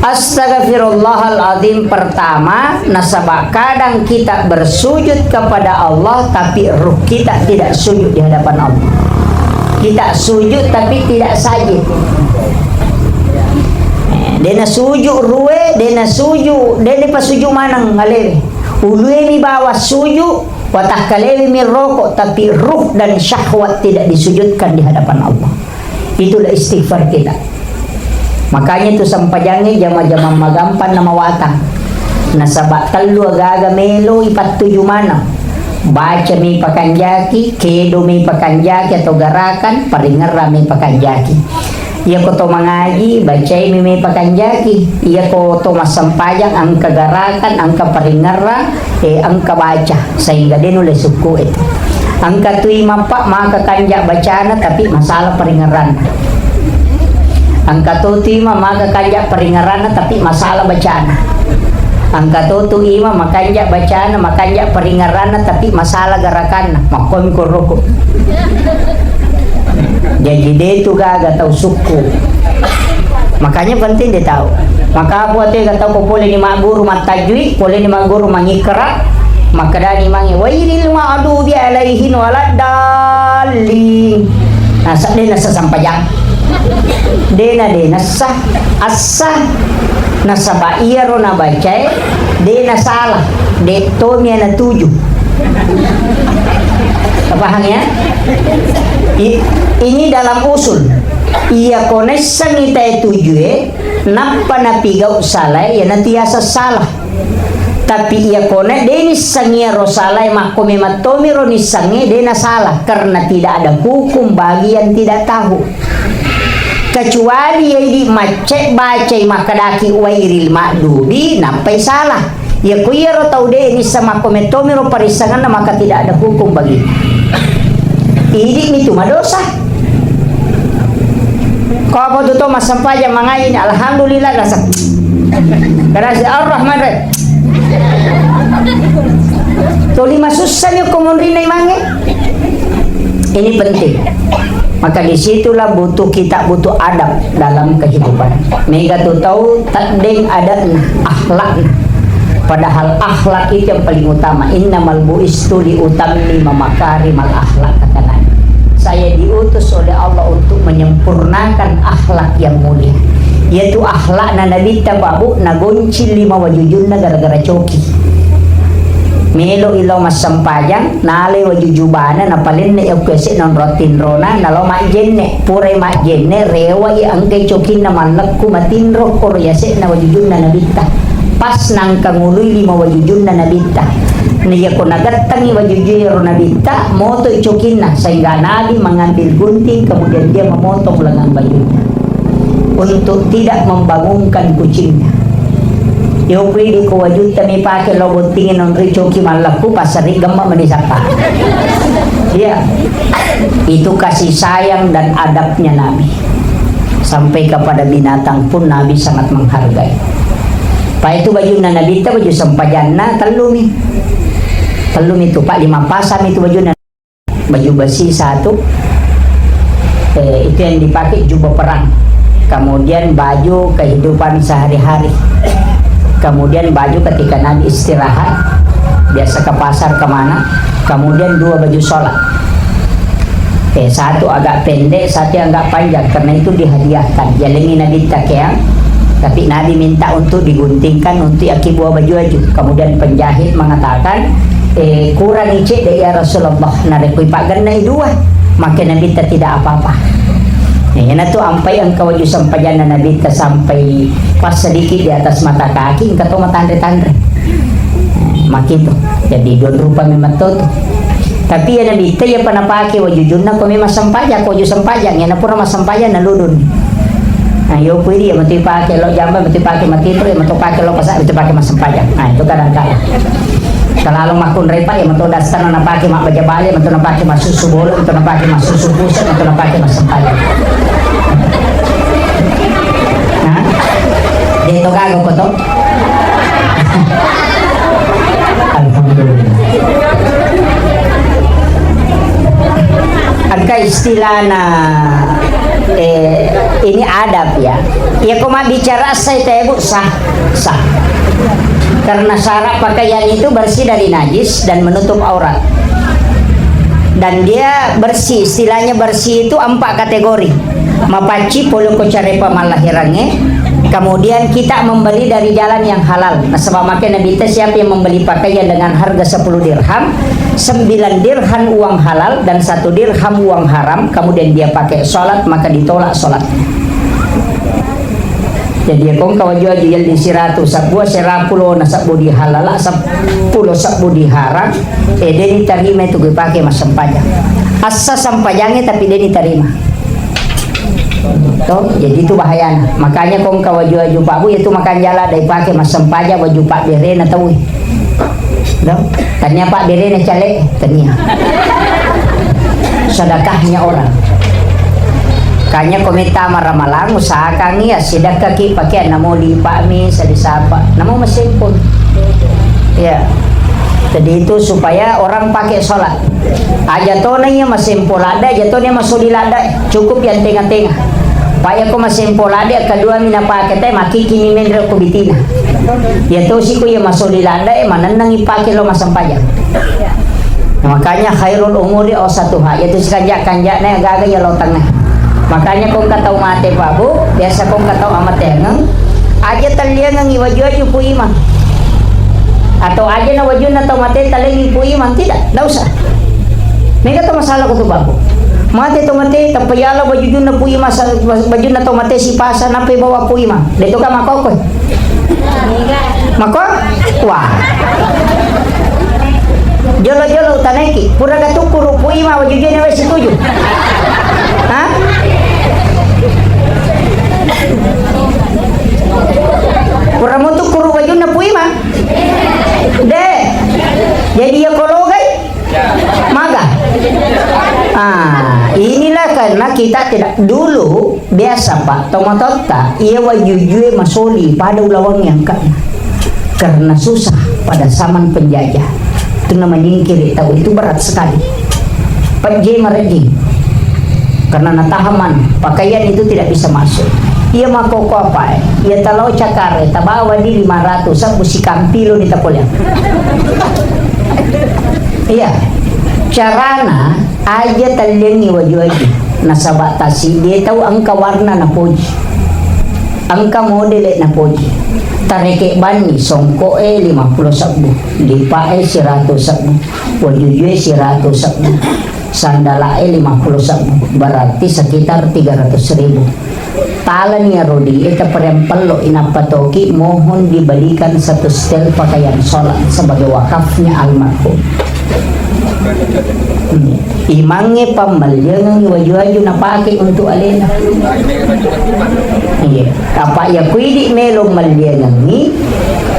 Astagfirullahaladzim pertama, nasaba kadang kita bersujud kepada Allah, tapi ruh kita tidak sujud di hadapan Allah. Kita sujud, tapi tidak sajid. Eh, dena sujud rue, dena sujud, dena pasuju maneng alewe. Ulue mi bawa sujud, watakkalewemi rokok, tapi ruh dan syahwat tidak disujudkan di hadapan Allah. Itulah istighfar kita. Makanya tu sempajangnge jama-jamang magampang na mawatang. Nasaba tellu agaga melo ipattuju maneng. Baca mi pakanjaki, kedo mi pakanjaki atau garakan, paringerra mi pakanjaki. Iya ko to mangaji, bacai mi mi pakanjaki. Iya ko to massempajang, engka garakan, engka paringerra, eh, engka baca, sehingga de nulle sukku e. Engka tu imappa maka kanja bacana tapi masalah paringerranna. Engka to tu ima maka kanja paringerranna tapi masalah bacana. Engka to tu ima makanja bacana, makanja paringerranna tapi masalah garakanna. Makkomi koroko. Jaji de tu gaga tau sukku. Makanya penting de tau. Maka buat tega tau ko pole ni magguru mattajui, pole ni magguru mangikra, makkedani mange, "Wairil ma'dubi alaihim waladdallin." Nah, sa-, de nasa sampajang. De na, de nasa, asa. Nasaba iyaro nabacae, de nasalah. De tomi ana tuju. Paham ya? I-, ini dalam usul. Iya ko naissengngi tae tujue, nappa napigau salae, iyanatu yaseng salah. Tapi iya ko na de nissengngi iyaro salae, makko memang tomiro nissengnge, de nasalah, karena tidak ada hukum bagi yang tidak tahu. Kecuali iya idi macce bacai makkedaki wairil ma'dubi, nappai salah. Iya ko iyaro tau de nisseng makko mettomiro parissengenna, maka tidak ada hukum bagi. Idi mitu madosa. Ko apa tu to massempajang mangaji ni, alhamdulillah, rasa. Rasa Ar-Rahman Rahim. Tuli masussa ni ko monrinna imangnge. Ini penting. Maka disitulah butuh, kita butuh adab dalam kehidupan. Mega tu tau teddeng adabna, akhlakna. Padahal akhlak itu yang paling utama. "Innamal bu'istu li utammima makarimal akhlak," kata Nabi. "Saya diutus oleh Allah untuk menyempurnakan akhlak yang mulia." Yaitu akhlakna Nabitta, Pak Bu, nagoncing lima wajujunna gara-gara coki. Melo ilo massempajang, nalai waju jubana, napalenne'i okko yase'na onrong tinrona, nalo majjenne. Purai majjenne, rewai engkai cokinna mallekku matinro, koro yase'na wajujunna Nabitta. Pas nangka ngului lima wajujunna Nabitta. Na iyako nagettangi wajujue ro Nabitta, motoi cokinna, sehingga Nabi mengambil gunting, kemudian dia memotong lengan bajunya untuk tidak membangunkan kucingnya. Yo pui di ko wajutta mi pake lo bottingi nonri coki mallaku pasari gemma meni sappa. Iya. Itu kasih sayang dan adabnya Nabi. Sampai kepada binatang pun Nabi sangat menghargai. Pa itu bajunna Nabitta, baju sempajanna tellumi. Tellumi tu, Pak, lima pasang itu bajunna. Baju besi satu, eh, itu yang dipakai jubah perang. Kemudian baju kehidupan sehari-hari. Kemudian baju ketika Nabi istirahat, biasa ke pasar kemana. Kemudian dua baju sholat. Eh, satu agak pendek, satu yang agak panjang, karena itu dihadiahkan. Jalengi Nabi takeang, tapi Nabi minta untuk diguntingkan untuk yaki buah baju-baju. Kemudian penjahit mengatakan, eh, kurangi cedde ya Rasulullah, narekko ipagennai dua, maka Nabi tidak apa-apa. Eh, iyana tu ampai engka waju sempajanna Nabi ta sampai pas sedikit di atas mata kaki, engka to matanre-tanre. Eh, makitu. Jadi dua rupa memang to tu. Tapi iya Nabitta, iyapa napake wajujunna ko memang sempajang, ko waju sempajang, iyana pura massempajang naludun. Nah, yo kuiri iya matu ipake lo jamba, matu ipake matitro, iya matu pake lo pasa, matu ipake massempajang. Nah, itu kadang-kadang. Kalau makkunrai pa, iya matu dastanna napake mabbaja bale, matu napake massusu bolo, matu napake massusu pusa, matu napake massempajang. Nah, de to gaga ko to. Alhamdulillah. Engka istilahna, eh, ini adab ya. Ya, ko mabbicara sai tebu sah, sah. Karena syarat pakaian itu bersih dari najis dan menutup aurat. Dan dia bersih, istilahnya bersih itu empat kategori. Mapacci pole ko carepa mallahirangnge, kemudian kita membeli dari jalan yang halal. Nasaba makkeda Nabitta, siapa yang membeli pakaian dengan harga sepuluh dirham, sembilan dirham uang halal dan satu dirham uang haram, kemudian dia pakai sholat, maka ditolak sholatnya. Jadi, ya, kong kawaju-waju yelli siratu sabbua, serapulo na sabbu di halala, seppulo sabbu di haram, eh, de ditarima itu gue pakai mas sempajang. Assa sempajange tapi de ditarima. Toh, jadi itu bahayana. Makanya kong ka waju-waju Pak Bu, itu makanya jala dai pake massempajang waju Pak Bere na taui. Toh, tania Pak Bere na cale, tania. Sedekahnya orang. Kanya kometa maramalang usahakan ya sedekah ki pakai namo lipa mi sadi sapa. Namo masempol. Ya. Jadi itu supaya orang pakai sholat. Aja tona iya masempo ladda, aja tona iya masoli ladda, cukup yang tengah-tengah. Paya ko masempo ladda, kedua mina pake te, makiki ni menre ko bitina. Ya to siko iya masoli ladda, eh, manennang ipake lo masempajang. Makanya khairul umuri awsatuha, yaitu sekanja-kanja na gaga ya lo tengah. Makanya kong katau mate Pak Bu, biasa kong katau amateangeng, aja talliangeng iwaju-waju Pu Imang. Atau aja na wajunna tau mate talengi Pu Imang, tidak, ndak usah. Mega to masalah ko tu Pak Bu. Mate to mate, tappa yala wajujunna Pu Imang, sa-, wajunna tau mate sipasa, nape bawa Pu Imang. De to ka makokoi. Mako? Wah. Jolo-jolo utanaiki, pura gatukkuru Pu Imang wajujunna wes setuju. Hah? Pura mutukkuru wajunna Pu Imang? De. Jadi ya kologai? Maga? Ah, inilah karena kita tidak, dulu biasa, Pak, tomatoatta, iya wajujue masoli pada ulawang yang ka-, karena susah pada zaman penjajah. Itu namanya nyingkiri tahu, itu berat sekali. Pejje marejjing. Karena natahaman, pakaian itu tidak bisa masuk. Iya makoko apa, eh? Iya talau cakare, tabawa di lima ratus, sabu sikampilo ni tapoleang. Iya. Carana, aja talliangi waju-waju. Nasaba tasi, de tau engka warna napoji. Engka modele' napoji. Tareke' banni songko' e lima pulo sebbu, lipa' e siratu sebbu, wajujue siratu sebbu, sandala' e lima pulo sebbu, berarti sekitar tiga ratus ribu. Talani iyaro di e taperempello i, nappa toki mohon dibelikan satu setel pakaian sholat sebagai wakafnya almarhum. Hmm. Imangnge pammalliangengngi waju-waju napake untuk alena. Iya. Apa iya kuidi melo malliangengngi,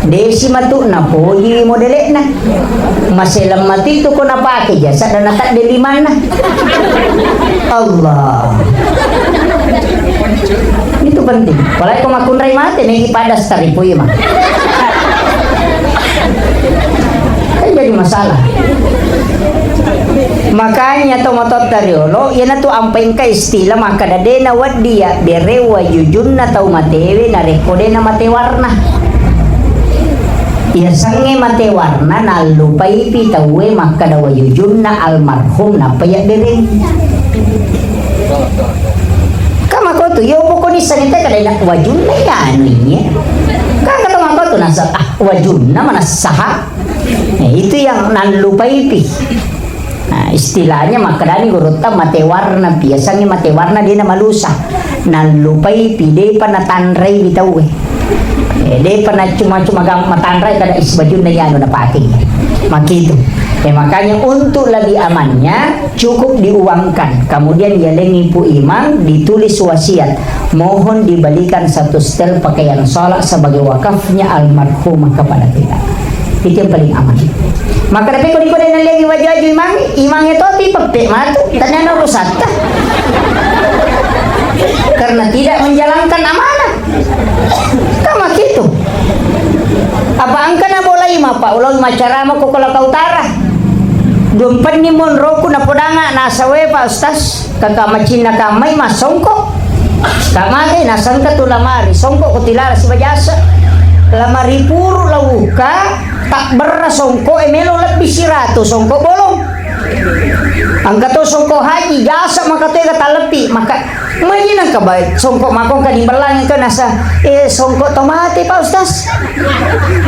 desi matu napoji modele'na. Maseleng matu itu ko napake jasa dan natadde limanna. Allah. Itu penting. Apalagi ko makkunrai mate, negi pada stari pui mah. Kan jadi masalah. Makanya to matotta riolo, iyanatu ampai engka istilah makkada de' nawedding yabbere wajujunna tau matewe narekko de' namate warna. Iyasengnge mate warna nallupaipi tauwe makkada wajujunna almarhum nappa yabbereng. Ka makotu, yo pokoni sanita kada wajunna ya anu iye. Ka kata makotu nasa, ah, wajunna manassaha. Eh, itu yang nallupaipi. Nah, istilahnya makkedani gurutta mate warna, biasanya mate warna de' namalusa. Nallupaipi, de'pa natanraiwi tauwe. Eh, de'pa na cuma-cuma gam-, matanrai kada is bajunna iyanu napake. Makitu. Eh, makanya untuk lebih amannya, cukup diuangkan. Kemudian yalengi Pu Imang, ditulis wasiat. Mohon dibelikan satu setel pakaian sholat sebagai wakafnya almarhumah kepada kita. Itu yang paling aman. Maka tapi kalau kau nalliangi waju-waju imang, imang itu api pepe matu, tanya urusatta. Karena tidak menjalankan amanah. Kama kitu. Apa engka na bolai mapa, ulai macarama ko Kolaka Utara. Dumpenni monroku na podanga nasawe Pak Ustaz. Kaka macinna kamai massongko. Kamagai nasengka tu lamari, songko ko tilala sibajasa. Lamari puru lauka, tak berra songko e melo lebbi siratu songko bolong. Engka to songko haji, jasa maka tega taleppi, maka mai nangka bae songko makong ka dibellang engka nasa, eh, songko to mate Pak Ustaz.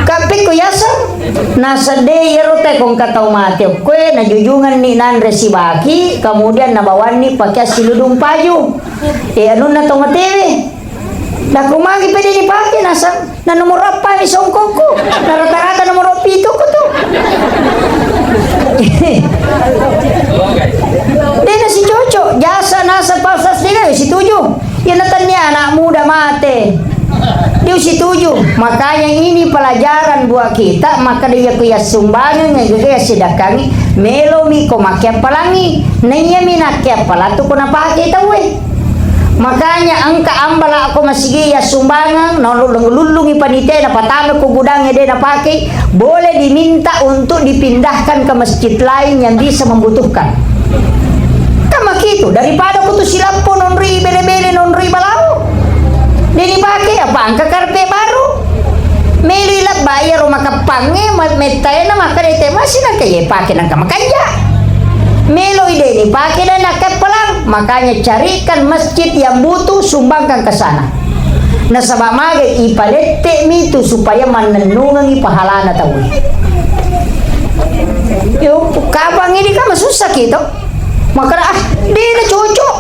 Kapekko yaseng, nasa de iyaro te kongka tau mate okkoe, najujungenni nanre sibaki, kemudian nabawanni pakeang siludung paju. Eh, anunna to matewe. Nakko magi pede dipake, nasa, na nomor appa ni songkokku? Na rata-rata nomor pitu ko tu. Dena si cocok, jasa nasa pasas dena si tuju. Iya na tania anak muda mate. Dia si tuju. Makanya ini pelajaran buat kita, maka dia ku ya sumbangan, ya sedekah, melomi ko make apalangi. Naiya mi nakke apalatu ko napake tauwe. Makanya engka ambala ko masigi ya sumbangan, nalullung-lullungi panite, napatama ko gudangnge de napake, boleh diminta untuk dipindahkan ke masjid lain yang bisa membutuhkan. Kan makitu, daripada ko tu silappo nonroi bele-bele, nonroi balawo. De dipake, apa engka karpe baru? Meloi lebba iyaro makeppangnge, ma-, mettaena makkeda te masih nangka ye pake nangka makanja. Meloi de ni pake dan nakeppelang, makanya carikan masjid yang butuh, sumbangkan ke sana. Nasaba mage ipalette mi tu supaya mannennungengi pahalana tauwe. Yo, kabang ini kan masussa kita. Makkeda, ah, de na cocok.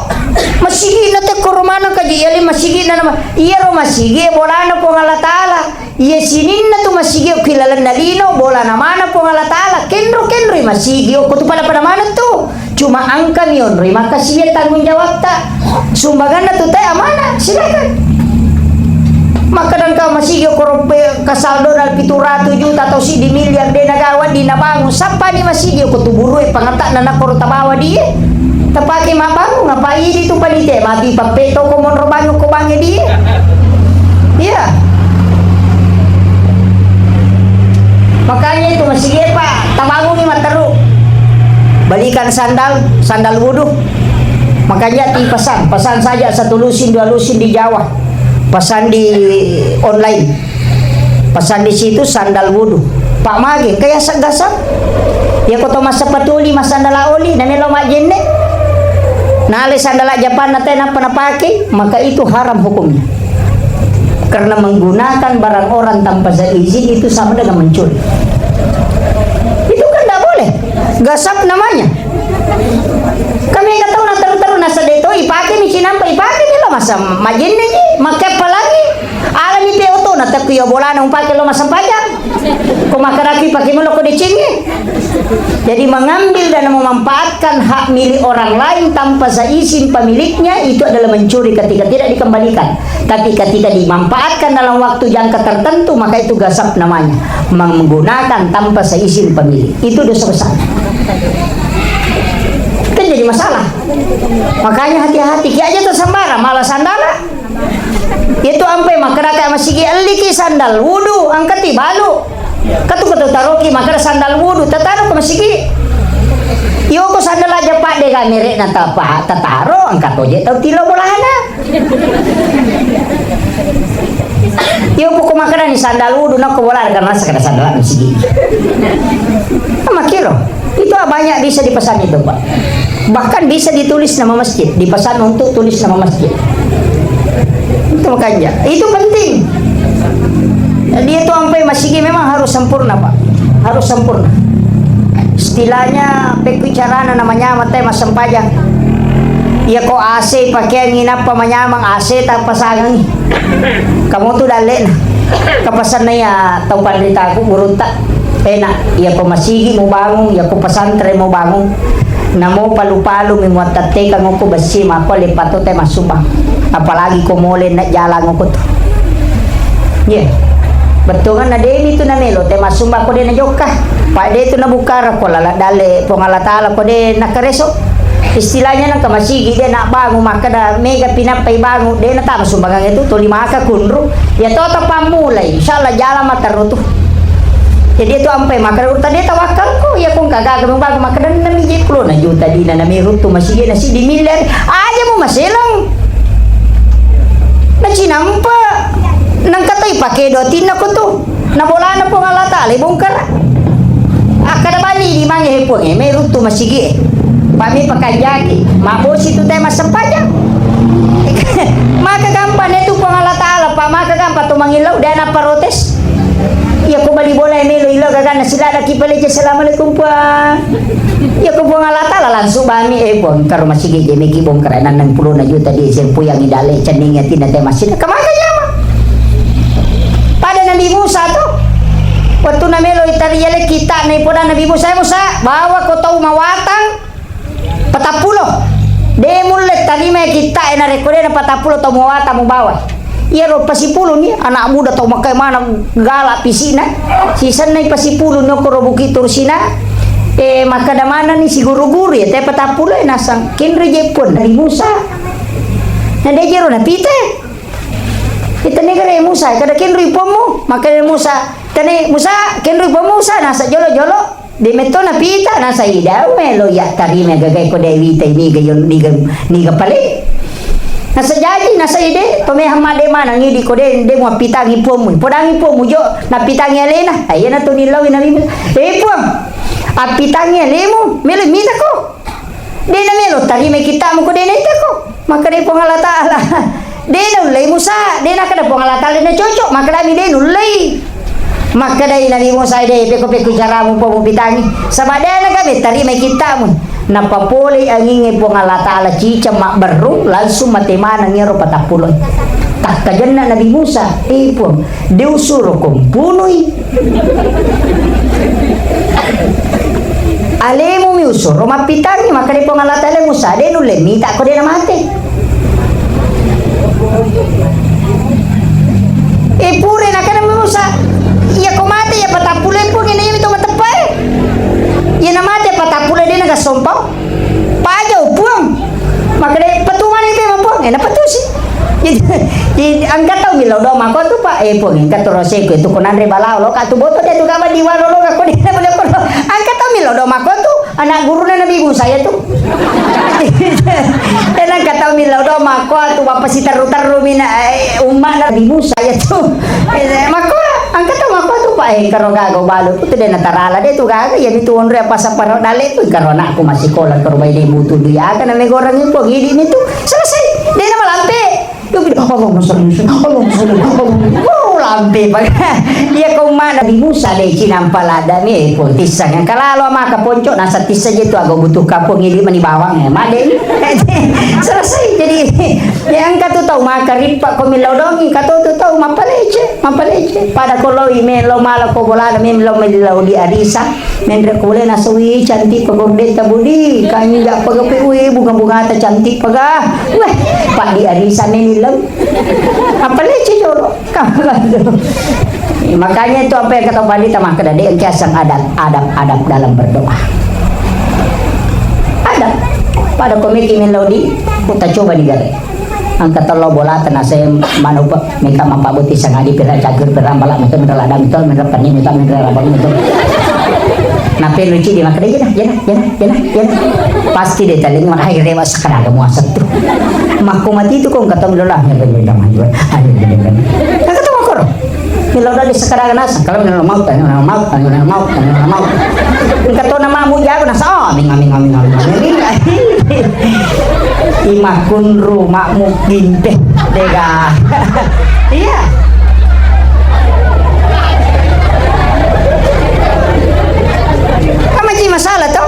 Masigina te koro maneng kaji yali masigina nama. Iyaro masigi bolana Puang Allah Taala. Iya sininna tu masigi okko ilalenna lino, bolana maneng Puang Allah Taala. Kenro-kenroi masigi okko tu pada-pada maneng tu. Cuma engka mi onroi makkasiwiang tanggung jawabta. Sumbanganna tu te amanah, silakan. Makkeda engka masigi okko roppe kasaldona pitu ratu juta atau siddi miliar de nagawa di nabangun. Sappani masigi okko tu burue pangatakna nakkoro tabawa die. Tapake mabbangung apa idi tu panite mati pappe toko monro bangun ko bange die. Iya. Makanya itu masigi, Pak, tabangungi matteru. Belikan sandal, sandal wudhu. Makanya dipesan, pesan saja satu lusin, dua lusin di Jawa. Pesan di online. Pesan di situ sandal wudhu. Pak mage, engka yaseng gasang. Ya ko to massepatu oli, massandala oli, namelo majjenne. Nale sandala Japanna te nappa napake, maka itu haram hukumnya. Karena menggunakan barang orang tanpa seizin itu sama dengan mencuri. Itu kan tidak boleh. Gasap namanya. Kami nggak tahu, nah, terus-terus, nah, sedih tuh, ipake mi cinampa, ipake mi lo masa majenne ji, makke apalagi. Alani pe oto na tekku yo bolana umpake lo massempajang. Ko makkadaki pake melo ko decengnge. Jadi mengambil dan memanfaatkan hak milik orang lain tanpa seizin pemiliknya itu adalah mencuri ketika tidak dikembalikan. Tapi ketika dimanfaatkan dalam waktu jangka tertentu maka itu gasap namanya. Menggunakan tanpa seizin pemilik. Itu dosa besar. Kan jadi masalah. Makanya hati-hati. Ki aja tuh sembara, malah sandala. Itu ampe makkeda ka masigi, elliki sandal wudu, angkati balu. Katu katu taroki makkeda sandal wudu, tataro ke masigi. Iyo ko sandal aja padde ga merekna tapa, tataro, angkat oje tau tilo bolana. Iyo ko makkeda ni sandal wudu, nako bola karena sekadar sandal masigi. Makiro. Itu banyak bisa dipesan itu, Pak. Bahkan bisa ditulis nama masjid, dipesan untuk tulis nama masjid. Itu makanya, itu penting. Dia tuh sampai masigi memang harus sempurna, Pak. Harus sempurna. Istilahnya, pekui carana namanya mate massempajang. Iya ko A C pakeangi nappa manyameng A C tappa sangengi. Kamu tuh dalle'na. Kapasanna iya tau panritaku gurutta. Pena, iya ko masigi mubangung, iya ko pesantren mubangung. Namo palu-palu mi muattattekang ko bessi mako leppato te massumbang. Apalagi ko mole na jalang ko tu. Iya. Bettuanna demi tu namelo te massumbang ko de na jokka. Pak de tu na bukkara ko lala dalle Puang Allah Taala ko de na kareso. Istilahnya nengka masigi de na bangu makkeda mega pinappai bangu de na tama sumbangan itu tuli maka kunru. Ya to tapammulai, insyaallah jalan materru tu. Jadi itu ampai makkeda urta de tawakkalko, ya kong kagaga membangun makkeda enam biji puluh na juta dina na meru tu masigi na sidi miliar. Aja mu maselang. Na cinampa nang katai pake do tinna ko tu. Na bolana Puang Allah Taala bongkar. Akkeda bani di mange he Puang e, meru tu masigi e. Pami pakajaki, mabosi tu te massempajang. Maka gampang itu Puang Allah Taala, pa maka gampang tu mangillau, dia na protes. Iya ko bali bola e melo ilo gagana silada ki pale je assalamualaikum Puang. Iya ko Puang Allah Taala langsung bami, eh Puang, karo masigi je meki bongkar enam puluh na juta di sempu yang idale cening atinna te masjid. Kemaka jama? Pada Nabi Musa tu, waktu na melo itariale kita na ipoda Nabi Musa, "Eh Musa, bawa ko tau mawatang patappulo. De mulle tarima kita e narekko de na patappulo tau mawatang mubawa." Iyaro pasipuluni anak muda tau makkai maneng gala pisina. Sisennai pasipuluni okkoro Bukit Tursina. Eh, makkeda manenni siguru-guru ya, te patappulo e nasang kenre je pun Nabi Musa. Na de jero napita. Itani gare Musa, kada kenrui pommu, makkeda Musa, tani Musa, kenrui pommu Musa, nasa jolo-jolo, de metto napita, nasa ida, melo ya tarima gagai ko de wita ini ga yon niga, niga pale. Nasa jaji, nasa ide, to me hamma de mana ngidi ko de, de mu appitangi pommu, podangi pommu jo, napitangi alena, ayana to nilawi nabi, eh puang, appitangi alemu, melo mita ko. De na melo tarima kittamu ko de na itako. Makkeda Puang Allah Taala, de na ullei Musa, de na kada Puang Allah Taala na cocok, makkeda mi de nullei. Makkeda Nabi Musa, de peko-peko caramu po mupitangi. Saba de na gabe tarima kittamu. Nappa pole anginge Puang Allah Taala ciceng mabberru, langsung mate maneng ero patappulo. Takkajenna Nabi Musa, eh Puang, de usuro ko mpunui. Alemu mi usuro mappitangi, makkeda Puang Allah Taala Musa, de nulle mita ko de na mate. E pure nakana Musa, iya ko mate ya patappulo e Puang, ina iya mi to mateppa e. Iya na mate patappulo de na gasompau. Pajau Puang. Makkeda petumani pe Puang, eh na petusi. Jadi, jadi angka tau millau doa mako tu Pak, eh Puang, angka tu roseko itu ko nanre balao lo, ka tu boto de tu kaba di waro lo, ka ko de na boleh ko lo. Angka tau millau doa mako tu, anak guruna Nabi Musa ya tu. Dan angka tau millau doa mako tu, bapa si teru-teru mina, eh, umma Nabi Musa ya tu. Eh, mako, angka tau mako tu Pak, eh, karo gago balu, tu de na tarala, de tu gaga, ya mi tu onre apa saparo dale tu, karo anakku masih kola, karo bayi de butu, dia kan ame goreng itu, gini mi tu. Selesai. De na malampe. Allahumma shalli, Allahumma shalli, Allahumma. Wow, lampe, Pak. Iya, ko mana Nabi Musa deci nampa ladda mi, eh, pun tissang. Yang kalalo maka ponco, nasa tissa je tu, aga butuh kapung, idi mani bawang, eh, made. Selesai. Jadi, ya, engka tu tau maka ripa ko millau dongi, kato tu tau mapalece, mapalece. Pada ko loi melo mala ko bolana, melo melo di arisa. Menre kule nasawi cantik pegordeta budi, kanja pegape, wih, bunga-bungata cantik pega. Weh, Pak di arisa meni lem. Apa lece jolo? Kamu kan tu. Makanya itu apa yang kata Pak Dita, maka dek engke asal adab, adab, adab dalam berdoa. Adab. Pada komiki melo di, kita coba di gare. Engka tello bolata naseng manupa, meka mappabuti sangadi pira cager, pira bala, meka mira ladang mitol, mira penni mitol, mira rabang mitol. Nape lucu di makkeda, "Jena, jena, jena, jena, jena." Pasti de taling, "Hai, rewa sakadaga muaseng tu." Makko mati tu kong ketemu lola, "Ayo, ayo, ayo, ayo." Nah, ketemu koro. Melo dadi sakadaga naseng, kalau melo mau, melo mau, melo mau, melo mau. Engka to nama mu jago naseng, oh, amin, amin, amin, amin, amin. Imakunru makmu ginte, dega. Iya. Kamaji masalah to?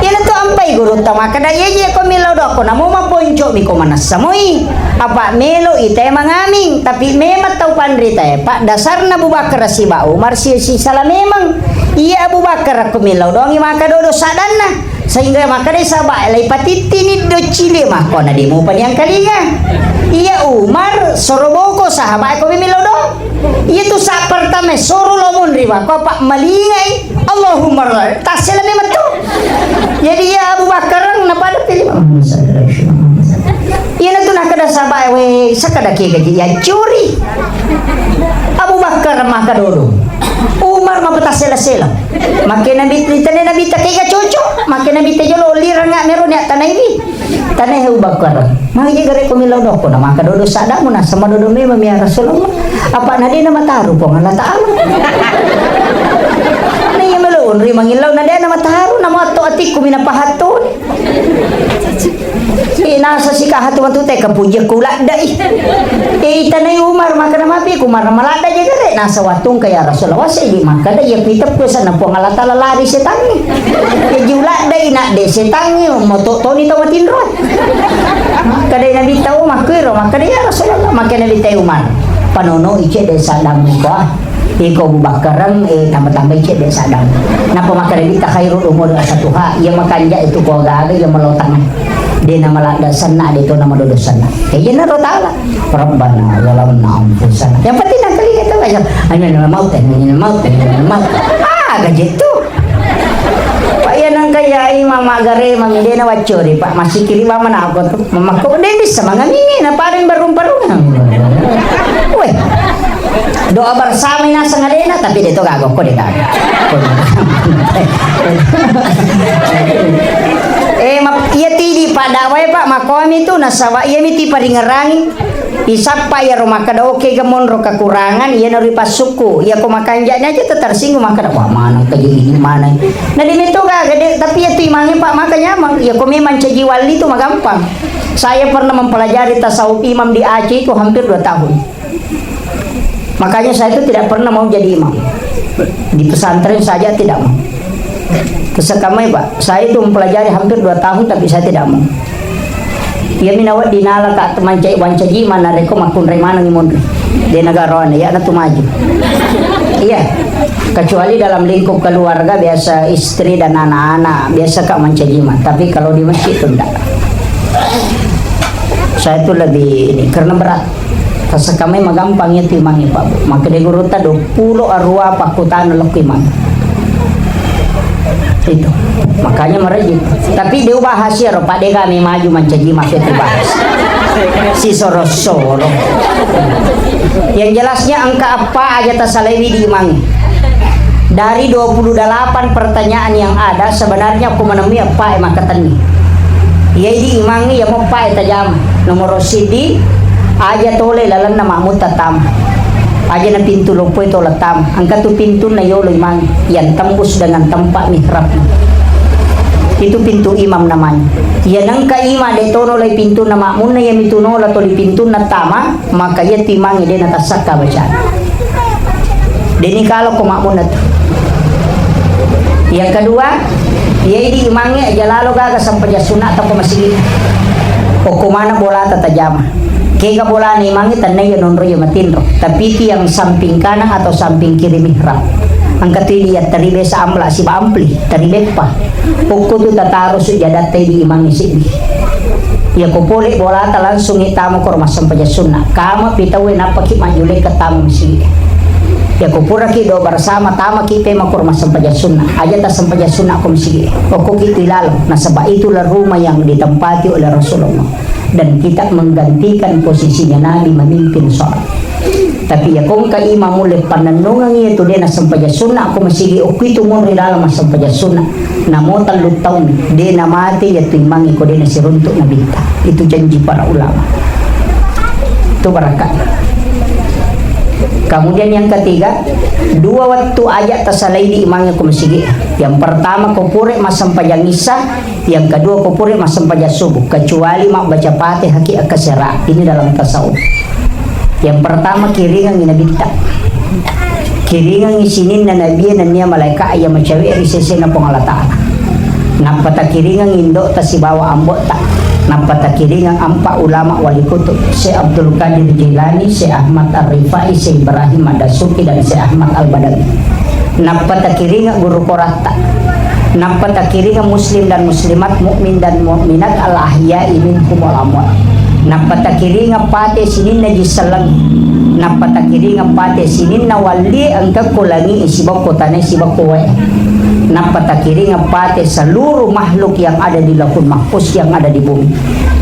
Iyana tu ampai guru tama kada iya je ko melo doko namo maponco mi ko manassa moi. Apa melo ite mangaming, tapi memang tau panrita e, Pak, dasarna Abu Bakar siba Umar si, si salah memang. Iya Abu Bakar ko millau dongi maka dodo sadanna. Sehingga maka desa ba lai patittini do cili mako na demo paniang kalinga. Iya Umar soroboko sahabat ko millau do. Iya tu sa pertama soro lo munri mako Pak malingai. Allahumma ra-, tassela memang tu. Jadi iya Abu Bakar na pada pilih. Iyana tu nakkeda sahabat, "We, sakkeda ke gaji ya curi." Abu Bakar maka dodo. Umar mapatassela-sela. Make Nabi, itane Nabi ta kega cocok. Make Nabi ta jolo liranga mero ni atanaiwi. Tane Abu Bakar. Magi je gare ko millau doko na maka dodo sadamu na sama dodo memang ya Rasulullah. Apa na dena mataru Puang Allah Taala. Na iya melo unri mangillau na dena mataru na matto atikku mina pahattoni. Eh, nasa sikaha tu matu te kapuji ku ladda i. Eh, itanai Umar maka na mapi ku Umar maladda je gare. Nasa wattung ka ya Rasulullah, wase di maka da iya kuiteppu sana Puang Allah Taala lari setangi. Ya ju ladda i na de setangi moto toni to matinro. Maka dai Nabi tau makkuiro, maka dai ya Rasulullah, maka Nabi tau Umar. Panono ice de sadang ko. Iko Abu Bakar, eh, tambah-tambah cedde sadang. Napa makkeda kita khairul umur asatuha, iya makanja itu ko gaga, iya melotang. De na maladda senna, de to na madodo senna. Eh, iya na ro taala. Rabbana zalamna anfusana. Yang penting nak kali kita baca. Amin maut, amin maut, amin maut. Ah, gaji tu. Pak iya nangka ya imam magare mami de na waccori, Pak. Masih kiri mama na aku tu. Mamakko de bisa mangamingi na paring barung-barung. Weh. Doa bersama naseng alena, tapi de to gaga ko de gaga. Eh, map-, iya tidi Pak dakwah, Pak, makomi tu nasaba iya miti paringerangi. Isappa iya ro makkeda oke ga monro kekurangan, iya naro ipassukku. Iya ko makanja'ni aja tetersinggung makkeda, "Wah, maneng kaji ini maneng." Nah, di meto gaga de, tapi iya tu imangnge, Pak, maka nyameng. Iya ko memang caji wali tu magampang. Saya pernah mempelajari tasawuf imam di Aceh itu hampir dua tahun. Makanya saya itu tidak pernah mau jadi imam. Di pesantren saja tidak mau. Terus kamai, Pak, saya itu mempelajari hampir dua tahun tapi saya tidak mau. Iya minawa dinala ka mancai wancaji mana reko makunrai maneng monri. Di negara wana, ya na tu maju. Iya. Kecuali dalam lingkup keluarga biasa istri dan anak-anak biasa ka mancaji ma. Tapi kalau di masjid itu enggak. Saya itu lebih ini karena berat. Tasekkamai magampang iya timangngi, Pak, Bu. Makkeda gurutta, duappulo arua pakkutana lokki mang. Itu. Makanya merejit. Tapi dia bahas ya, Pak, de kami maju mancaji makke tu bahas. Si soro-soro. Yang jelasnya engka apa aja tasalaiwi di mang. Dari dua puluh delapan pertanyaan yang ada, sebenarnya ku menemui apa yang maka tenni. Iya idi imangngi iya moppa e tajama. Nomoro siddi, aja tole lalenna makmutta tama. Aja na pintu loppoi tole tama. Engka tu pintunna yolo imangngi yang tembus dengan tempat mihrab. Itu pintu imam namanya. Iya nengka imam de tono lai pintunna makmunna, iya mitu nola toli pintunna tama, maka iya tu imangnge de natassakka bacana. Deni kalo ko makmunna tu. Yang kedua, iya idi imangnge aja lalo gaga sempajang sunna ta ko masigi. Okko mana bolata tajama. Kega bolana imangnge tennaiya nonro iya matinro. Tapi itu yang samping kanan atau samping kiri mihrab. Engka tu iya taribe sa ambla siba ampli, taribe pa. Okko tu tataro sujadatta di imangnge siddi. Iya ko pole bolata langsung i tama ko massempajang sunna. Kama pi tauwe nappa ki majjulekka tama masigi. Iya ko pura ki do bersama tama ki pema ko massempajang sunna. Aja tassempajang sunna ko masigi. Okko ki tu ilalo. Nasaba itulah rumah yang ditempati oleh Rasulullah. Dan kita menggantikan posisinya Nabi memimpin sholat. Tapi iya ko engka imam mulle pannennungengngi iya tu de nassempajang sunna ko masigi, okko itu monri dalam massempajang sunna. Namo tellu taung de namate iya tu imangnge ko de nasiruntuk Nabitta. Itu janji para ulama. Itu barakka. Kemudian yang ketiga, dua wettu aja tasalai di imangnge ko masigi. Yang pertama ko pure massempajang isya, yang kedua, ko pura massempajang subuh, kecuali mabbaca Fatihah ki akkasera. Ini dalam tasawuf. Yang pertama, kiringengngi nabitta. Kiringengngi sininna nabie nennia malaeka iya macawe ri sesena Puang Allah Ta'ala. Nappa takiringengngi indo'ta sibawa ambo'ta. Nappa takiringeng ampa ulama wali kutub, Syekh Abdul Qadir Jailani, Syekh Ahmad Ar-Rifai, Syekh Ibrahim Ad-Dasuki, dan Syekh Ahmad Al-Badawi. Nappa takiringeng guru koratta. Nappa takiringeng muslim dan muslimat, mukmin dan mukminat, al ahya'i minhum wal amwat. Nappa takiringeng pate sininna ji selleng. Nappa takiringeng pate sininna walli engka ko langi sibakko tanai sibakko wae. Nappa takiringeng pate seluruh makhluk yang ada di Lauhul Mahfuz, yang ada di bumi.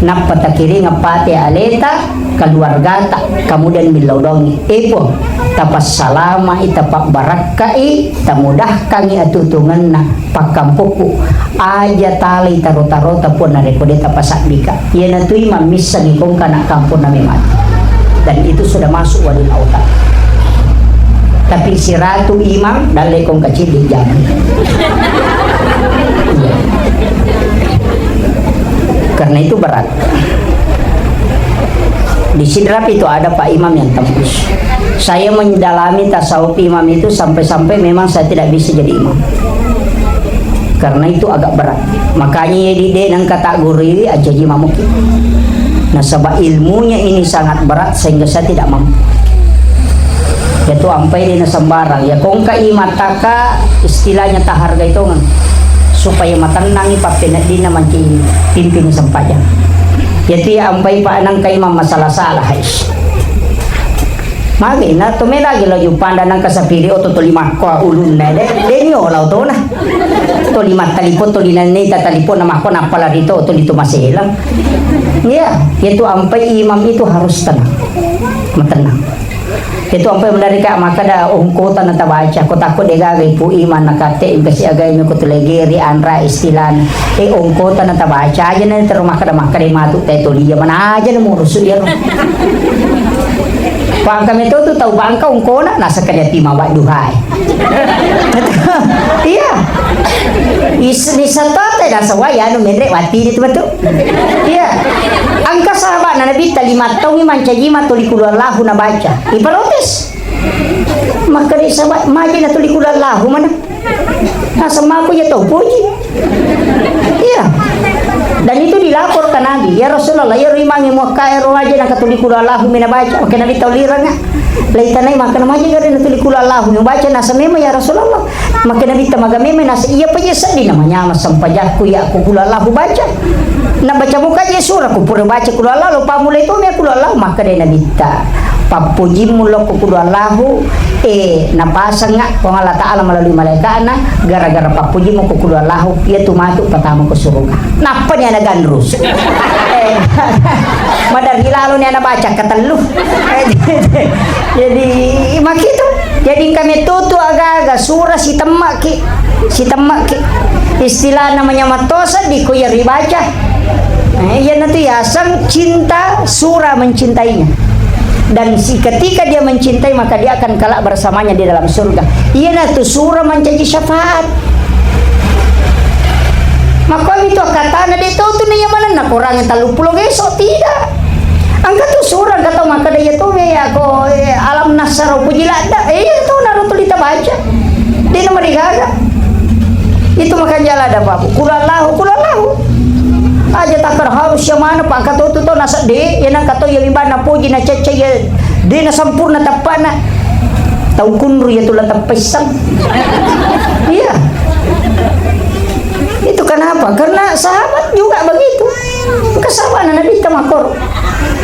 Nappa takiringeng pate aleta, keluargata, kemudian millau dongi. Eh, Puang, tapassalama'i, tapabbarakka'i, tamudahkangngi atutungenna pakkampokku. Aja talai taro-tarota, Puang, narekko de tapasabbika. Iyanatui mammissengngi kongka anak kamponna memang. Dan itu sudah masuk walil autan. Tapi siratu imam, dalle kongka ciddi jam. Iya. Karena itu berat. Di Sidrap itu ada Pak Imam yang tembus. Saya mendalami tasawuf imam itu sampai-sampai memang saya tidak bisa jadi imam. Karena itu agak berat. Makanya ya di de nengka tak gurui aja ji mamuki. Nasaba ilmunya ini sangat berat sehingga saya tidak mampu. Yatu ampai de na sembarang. Ya kongka imam taka istilahnya tahargai tongeng. Supaya matennangi pappeneddinna manci pimpin sempajang. Yatu ya ampai pa nangka imam masalah-salah, hais. Magi na to me lagi lo jupanda nangka sapiri oto to lima ko ulunna de, de nyola otona. To lima talipon, to lina neta talipon na mako nappa lari to, to litu masela. Iya, yatu ampai imam itu harus tenang. Matennang. Itu ampai mendarika makkeda ongkota na tabaca, ko takko de gaga ipu imang na kate engka siagai mi ko tu legeri anra istilana. Eh, ongkota na tabaca aja na terus makkeda, makkeda matu te tolia mana aja na murusu iyaro. Pangka meto tu tau bangka ongkona, nasakka dia tima wadduhai. Iya. Is-, nisatote nasawai anu menre wati itu betul. Iya. Engka sahabatna Nabitta lima taungngi mancaji ma tuli Qul Huwallahu nabaca. Iprotes. Makkeda sahabat, maja na tuli Qul Huwallahu mana? Naseng mako iya tau poji. Iya. Dan itu dilapor ke Nabi, "Ya Rasulullah, iyaro imangnge muakkae ro aja na katuli Qul Huwallahu mi nabaca." Makkeda Nabitta, "Ulirengnga." Laitanai makkeda, "Maja gare na tuli Qul Huwallahu mi baca?" Naseng, "Memang ya Rasulullah." Makkeda Nabitta, "Maga memang?" Naseng, "Iya paja seddi na manyameng sempajakku iya ko Qul Huwallahu baca. Na baca muka je surah, ku pura baca Qul Huwallahu, lo pammulai to mi Qul Huwallahu." Makkeda Nabitta, "Pappojimmu lokko Qul Huwallahu, eh, napasengnga Puang Allah Ta'ala melalui malaika'na, gara-gara pappojimmu ko Qul Huwallahu, iya tu matu patama ko suruga." Nappa ni ana ganrus. Eh, maderri lalo ni ana baca katellu. Eh, jadi, makitu. Jadi, engka metto tu aga-aga surah sitemmaki, sitemmaki. Istilah namanya mattosa di ko iya ribaca. Eh, iyanatu yaseng cinta, surah mencintainya. Dan si, ketika dia mencintai, maka dia akan kelak bersamanya di dalam surga. Iyanatu surah mancaji syafaat. Makkuami tu akkatana, de' to tu naiya manenna Korang talluppulo geso, tidak. Engka tu surah, engka tau makkeda, iya to be, ako, eh, alam nasyrah, upoji ladda, eh, iya to naro tuli tabaca. De' namarigaga. Itu makanja ladda, Pak. Kulallahu, kulallahu. Aja takkeda harus iya maneng, Pak, engka to tu to nasedde, iya nengka to iya limbana poji na cecce iya. De' nasampurna teppa'na. Tau kunru iya tu la teppa isseng. Iya. Itu kenapa? Karena sahabat juga begitu. Engka sahabatna Nabitta makkoro.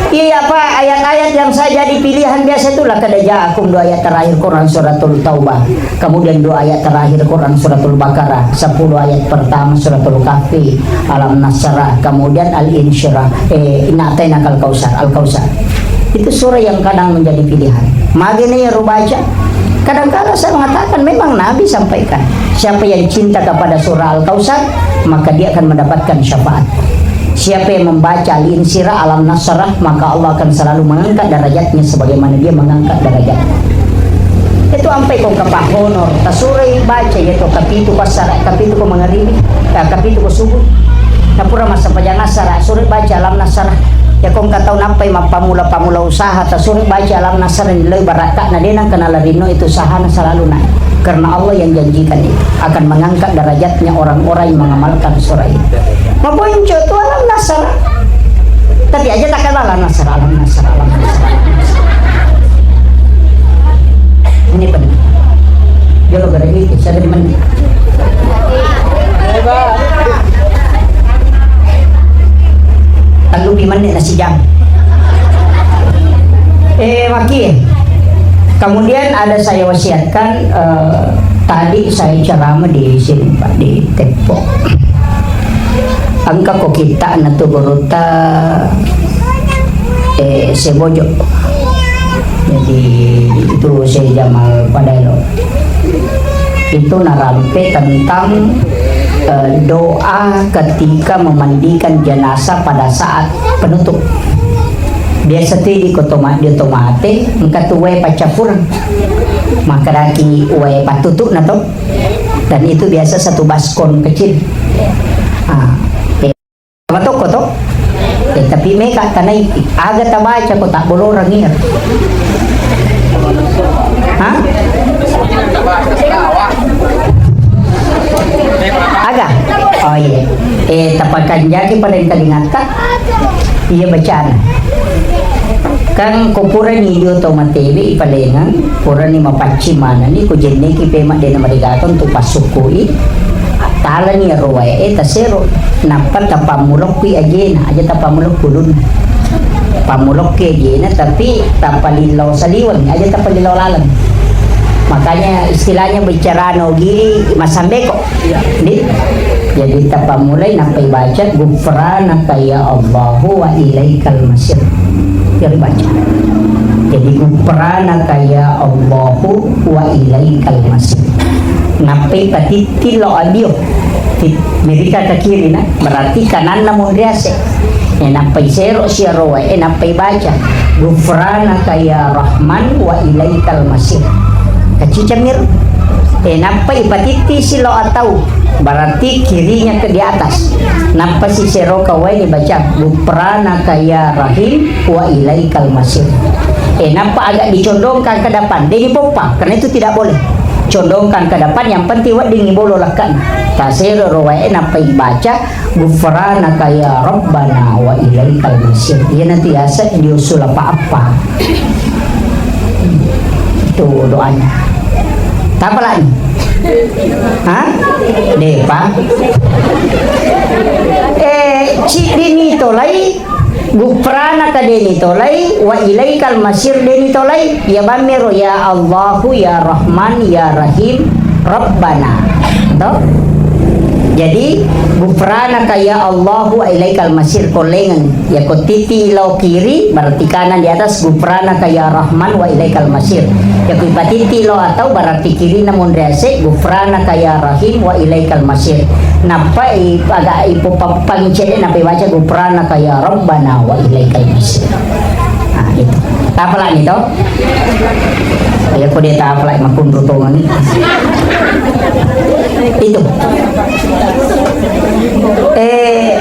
Iya, apa ayat-ayat yang saya jadi pilihan biasa itu laqad ja'akum, dua ayat terakhir Quran suratul Taubah. Kemudian dua ayat terakhir Quran suratul Baqarah, sepuluh ayat pertama suratul Kahfi, Alam Nasyrah, kemudian Al-Insyirah, eh, Inna A'tainakal Kautsar, Al-Kautsar. Itu surah yang kadang menjadi pilihan. Magi na iyaro baca? Kadangkala saya mengatakan, memang Nabi sampaikan, siapa yang cinta kepada surah Al-Kautsar, maka dia akan mendapatkan syafaat. Siapa yang membaca Al-Insyirah, Alam Nasyrah, maka Allah akan selalu mengangkat derajatnya sebagaimana dia mengangkat derajat. Itu ampai ko kapahonor, tasurai baca iya to kapitu ko assara, kapitu ko mangaribi, eh, kapitu ko subuh. Napura massempajang assara, surai baca Alam Nasyrah. Ya ko engka tau nappai mappamula-pamula usaha, tasurai baca Alam Nasyrah, nilai barakka'na, de' nengka nalarinno itu usahana selalu naik. Karena Allah yang janjikan itu akan mengangkat derajatnya orang-orang yang mengamalkan surah itu. Maponco tu Alam Nasyrah. Tapi aja tak kenal Alam Nasyrah, Alam Nasyrah, Alam Nasyrah. Ini penting. Jolo gara itu, saya tadi mandi. Tellu pi menit nasi jam. Eh, Maki. Kemudian ada saya wasiatkan, eh, tadi saya ceramah di sini, Pak, di Tepok. Engka ko kitta'na tu gurutta, eh, Sebojo. Jadi, itu Syekh Jamal Padaelo. Itu narampe tentang, eh, doa ketika memandikan jenazah pada saat penutup. Biasa tu idi ko to ma-, dio to mate, engka tu wae paccappureng. Makkedaki wae pattutu'na to. Dan itu biasa satu baskom kecil. Ah, eh, matokko to? Eh, tapi meka tanai, aga tabaca ko tabboloreng iya. Hah? Aga? Oh iya. Eh, tapakanjaki pada engka lingatta. Iya bacana. Kan ko purani dio to matebe ipalengeng, purani mapaccing manenni, ko jenneki pema de' namarigaga untuk passukkui, talani ero wae e tasero, nappa tapammulokkui ajena, aja tapammulokku ulunna. Pammulokki ajena, tapi tapalillau saliweng, aja tapalillau laleng. Makanya istilahnya bicara no gili masambeko. Di? Jadi tapammulai nappa ibaca, "Ghufranaka ya Allahu wa ilaikal masir." Iya dibaca. Jadi, "Ghufranaka ya Allahu wa ilaikal masir." Nappa ipatitti lo adio. Tit-, mirika ke kiri na, berarti kananna monri ase. E, nappa isero siarowa, e, nappa ibaca, "Ghufranaka ya Rahman wa ilaikal masir." Kacicamir. E, nappa ipatitti silo atau, berarti kirinya ke di atas. Nappa sisero kawai dibaca, "Ghufranaka ya Rahim wa ilaikal masir." E, nappa agak dicondongkan ke depan, de' dipoppa, karena itu tidak boleh. Condongkan ke depan, yang penting wedding ibolo lekkana. Tasero rowae, nappa ibaca, "Ghufranaka ya Rabbana wa ilaikal masir." Iyanatu yaseng dio sulapa appa. Itu doanya. Tapalani? Hah? Depa. Eh, ciddini tolai, ghufranaka deni tolai, wa ilaikal masir deni tolai. Iya bammero, ya Allahu, ya Rahman, ya Rahim, Rabbana. To? Jadi, ghufranaka ya Allahu wa ilaikal masir, kollengeng. Yako titi lao kiri, berarti kanan di atas, ghufranaka ya Rahman wa ilaikal masir. Yako ipatiti lao atau, berarti kirina monri ase, ghufranaka ya Rahim wa ilaikal masir. Nappa i-, aga ipopappang cede, nappa ibaca, ghufranaka ya Rabbana wa ilaikal masir. Nah, itu. Tapalani to? Ya, ko de' tapalai makunru tongeng. Itu. Eh,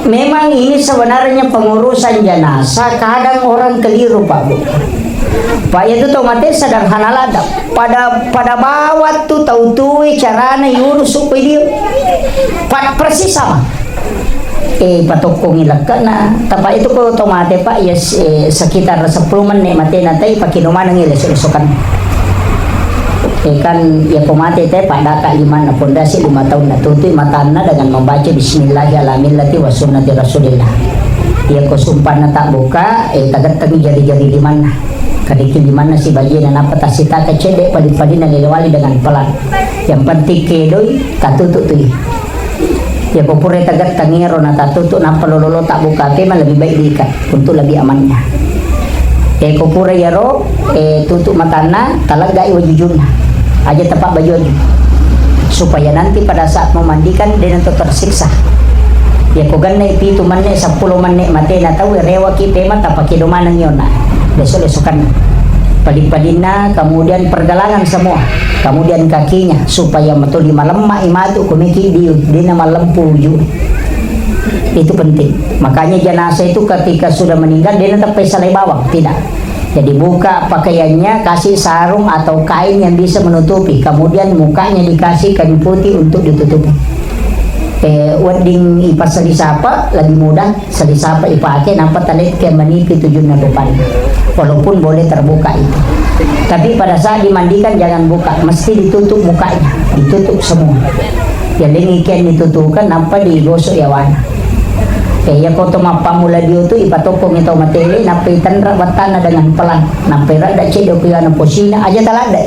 memang ini sebenarnya pengurusan jenazah, kadang orang keliru, Pak, Bu. Pak, itu tau mate sederhana ladang. Pada, pada bawat tu tau tue carana iurus supaya dia. Pak, persis sama. Eh, patokkongi lekkana. Tapa itu ko tau mate, Pak, ya, eh, sekitar sepuluh menit mate na tai, pakino manengi lesu-lesukan. Eh, kan, ya, ko mate te, paddaka limanna, pondasi lima tahun na, tutui matanna dengan membaca Bismillahirrahmanirrahim wa sunnati Rasulillah. Ya, ko sumpanna tak buka, eh, tagettengi jari-jari limanna. Kadiki limanna sibajina, nappa tasitaka cedde pali-palina lelewali dengan pelan. Yang penting kedoi, tatutu tui. Ya, ko pura tagettengi ero na tatutu, nappa lolo-lolo tak buka, memang lebih baik diikat untuk lebih amannya. Eh, ko pura iyaro, eh, tutup matanna, taleggai wajujunna. Aja tepak baju-baju. Supaya nanti pada saat memandikan, de' nato tersiksa. Ya, ko gennai pitu menit, sepuluh menit, mate na tau, rewaki pema, tapake domaneng yona. Lesu-lesukan. Padi-padinna, kemudian pergelangan semua. Kemudian kakinya, supaya matoli malemma imatu, kumiki di, dena malempu uju. Itu penting. Makanya jenazah itu ketika sudah meninggal, dia tetap salai bawang, tidak. Jadi buka pakaiannya, kasih sarung atau kain yang bisa menutupi. Kemudian mukanya dikasih kain putih untuk ditutupi. Eh, wedding ipasali sapa, lebih mudah. Salisapa ipake, nampa talekke manipi tujunna rupanna. Walaupun boleh terbuka itu. Tapi pada saat dimandikan jangan buka, mesti ditutup mukanya, ditutup semua. Yalengi ken ditutupkan, nampa digosok yawana. Eh, ya koto mappammula dio tu ipatokkongi tau matele, nampa itenra battanna dengan pelan. Nampa iradda cedde ku yana posina, aja taladde.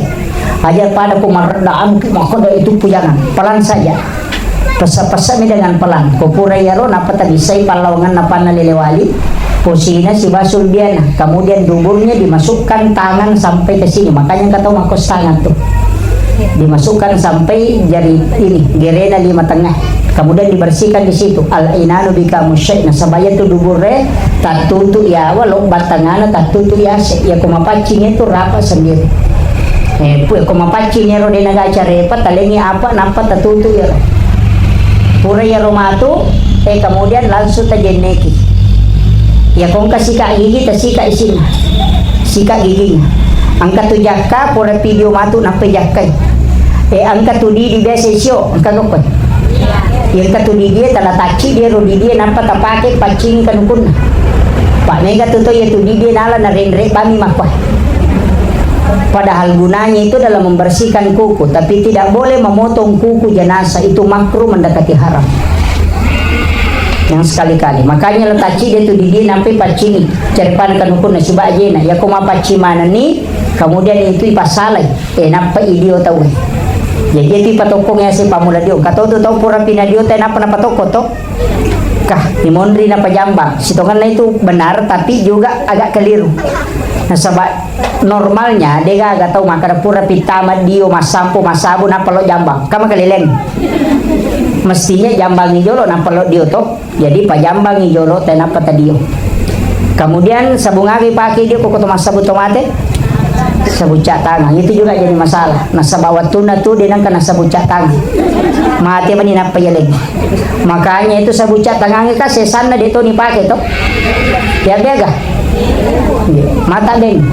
Aja pada ko maradda anu ki, makkoda itu pujangan. Pelan saja. Pessa-pessami dengan pelan. Ko pura iyaro, nappa tabissai pallawanganna panna lelewali, posina sibawa sulbiana. Kemudian duburnya dimasukkan tangan sampai ke sini. Makanya engka tau makkos tangan tuh. Dimasukkan sampai jari ini, gerena lima tengah. Kemudian dibersihkan di situ. Al-inanu bika musyai. Nasaba iya tu duburre, tattutu yawa, lobba tengana, tattutu yase. Iya ko mapaccing itu rapat sendiri. Eh, pu-, ko mapaccing ero de' nagaca repa, talengi apa, nappa tatutu ero. Pura ero matu, eh, kemudian langsung tajenneki. Ya, ko engka sikat gigi, tasikat isinna. Sikat giginya. Engka tu jakka, pura video matu, nappa jakkai. Eh, engka tu didi biasa isio, engka gokko. Ya, engka tu didi, tala tacci dia ro didi, nappa tapake paccing kanukunna. Pak, mega tu to, ya tu didi nala narenre bami makwa. Padahal gunanya itu adalah membersihkan kuku, tapi tidak boleh memotong kuku jenazah, itu makruh mendekati haram. Yang sekali-kali. Makanya letakci dia tu didi nampai paccingi. Cari pada kanukun nasi bajena. Ya ko mapaccing manenni, kemudian itu ipasalai. Eh, nappa idio tau. Jadi itu ipatokong ya si pamula dio. Katau tu tau pura pina dio te nappa napatokko to. Kah, imonri napajambang. Sitonganna itu benar, tapi juga agak keliru. Nasaba normalnya, degaga tau makkeda pura pittama dio, massampo, massabu, nappa lo jambang. Kan makaleleng. Mestinya jambangi jolo, nappa lo dio to. Jadi pajambangi jolo, te nappa tadio. Kemudian sabung aga ipake dio, ko to massabu to mate? Sabun cat tangan. Itu juga jadi masalah. Nasaba wattunna tu de nengka nasabu cat tangan. Mate mani nappa yaleng. Makanya itu sabun cat tangangnge kan sesanna de to nipake to. Ya bega. Mata beng.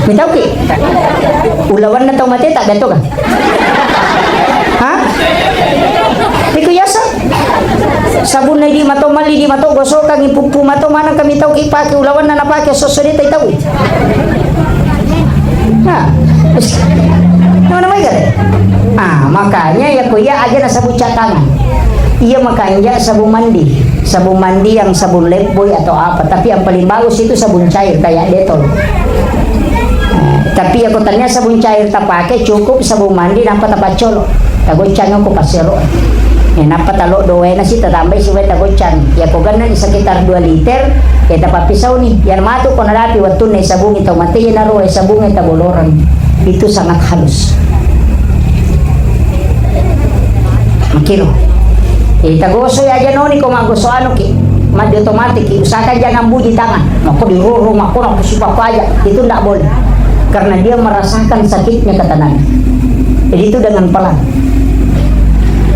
Mitauki. Ulawanna tau mate tak beto kan? Ha? Iku yasa. Sabunna di mato, mali di mato, gosokangi puppu mato, mana kami tau ki pake ulawanna napake sosso de tai tau. Nah, mana mai gare? Ah, makanya ya ko iya aja na sabun cat tangan. Iya makanya sabun mandi, sabun mandi yang sabun Lifebuoy atau apa. Tapi yang paling bagus itu sabun cair kayak Dettol. Eh, tapi ya ko tania sabun cair tapake, cukup sabun mandi nampa tapaccolo. Tagoccang ko passero. Eh, nappa talo doena si tatambai si wae tagoccang. Ya ko ganna sekitar dua liter, ya tapappisauni. Ya matu ko nadapi wattunna sabungi tau mate, ya naro sabungi taboloreng. Itu sangat halus. Makiro. Eh, tagosoi aja noni ko maggoso anu ki, mandi otomatik ki. Usahakan jangan buji tangan. Mako diroro, mako naku sipaku aja. Itu ndak boleh. Karena dia merasakan sakitnya kata Nabi. Jadi itu dengan pelan.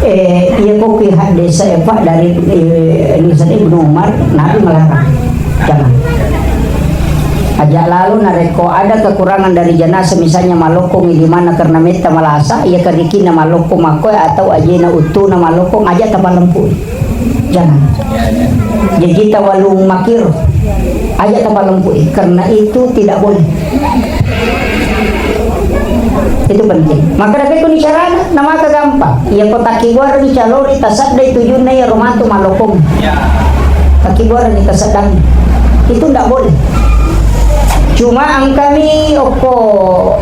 Eh, iya, ko ki hadis, eh, Pak, dari, eh, Ibnu Umar, Nabi melarang. Jangan. Aja lalu narekko ada kekurangan dari jenazah, misalnya malokkongi di mana karena metta malasa, iya kerikinna malokkong makkoe atau ajena uttuna malokkong, aja tapalempui. Jangan. Jadi tawalung makir, aja tapalempui, karena itu tidak boleh. Itu penting. Maka dapetu ni carana, na maka gampang. Iya, ko takkibuareng calori, tasaddai tujunna iya romantu malokkong. Takkibuareng tasaddang. Itu ndak boleh. Cuma engkami okko,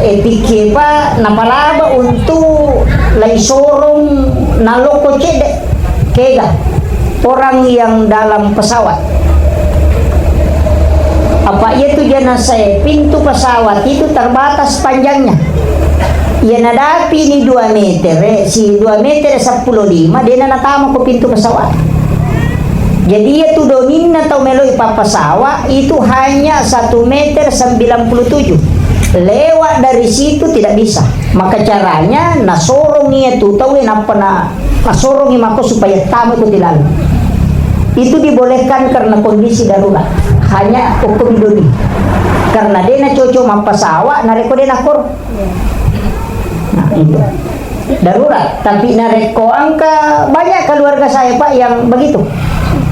eh, pikir, Pak, napalaba untuk lai sorong nalokko cedde. Kega orang yang dalam pesawat. Apa iya tu jenazah, pintu pesawat itu terbatas panjangnya. Iya nadapi ni dua meter, eh, si dua meter seppulo lima, dena natama ko pintu pesawat. Jadi iya tu dominna tau meloi pappasawa itu hanya satu meter sembilan puluh tujuh. Lewat dari situ tidak bisa. Maka caranya nasorong iya tu tau, eh, nappa na Nasorongi mako supaya tama ko tilalu. Itu dibolehkan karena kondisi darurat. Hanya okko bidoni. Karena dena cocok mappasawa, narekko dena kor. Nah, itu. Darurat. Tapi narekko engka banyak keluarga saya, Pak, yang begitu.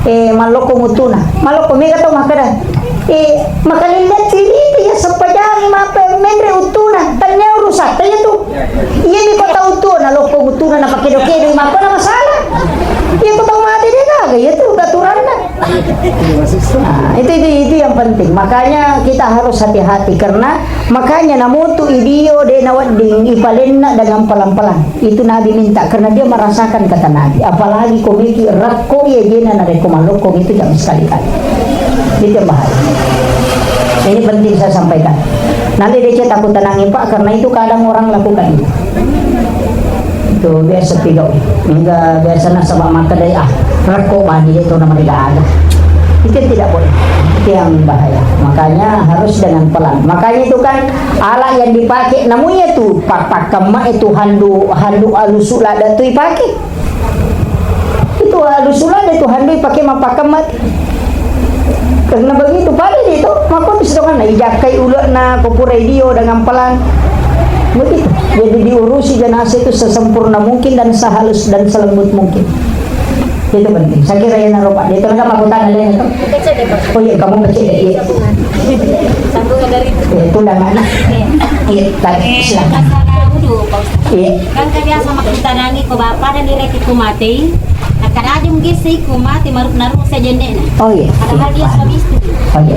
Eh, malokko muttuna. Malokko mega tau makkeda. Eh, makalilliang cerita ya sempajangi mappa menre uttuna. Tanya urusan, tanya tu. Iya, mi ko tau tuo, nalokko uttuna, napakedo-kedo, mako na masalah. Iya, ko tau mate de gaga, iya tu aturanna. Nah, itu, itu, itu yang penting. Makanya kita harus hati-hati, karena makanya namutu idio de nawedding ipalenna dengan pelan-pelan. Itu Nabi minta, karena dia merasakan, kata Nabi. Apalagi ko meki rakko iya jena narekko malokko itu, jangan sekali-kali. Itu yang bahaya. Ini penting saya sampaikan. Nanti dia cerita aku tenangi, Pak, karena itu kadang orang lakukan itu. Itu biasa pigau. Enggak biasa nasaba maka dari, ah, rakko bani itu nama tidak ada. Itu tidak boleh. Itu yang bahaya. Makanya harus dengan pelan. Makanya itu kan alat yang dipakai namanya tu pak pakemma itu handu handu alusu lada tu dipakai. Itu alusu lada itu handu dipakai mapakemma. Karena begitu, pada itu, maka itu sedangkan ijakai ulekna, ko pura idio dengan pelan. Begitu. Jadi diurusi jenazah itu sesempurna mungkin dan sehalus dan selembut mungkin. Itu penting. Saya kira ya naro Pak. Itu kan aku tanya dia itu. Oh iya, kamu kecil ya. Iya. Sambungan dari itu. Ya, itu udah mana? Iya, tadi silakan. Masalah wudhu, Pak Ustaz. Iya. Kan ka biasa makkutanangi ko bapa dan direki ku mate. Nakkada aja mungkin si ku mate maruk naruk saja nenek. Oh iya. Padahal dia suami istri. Oh iya.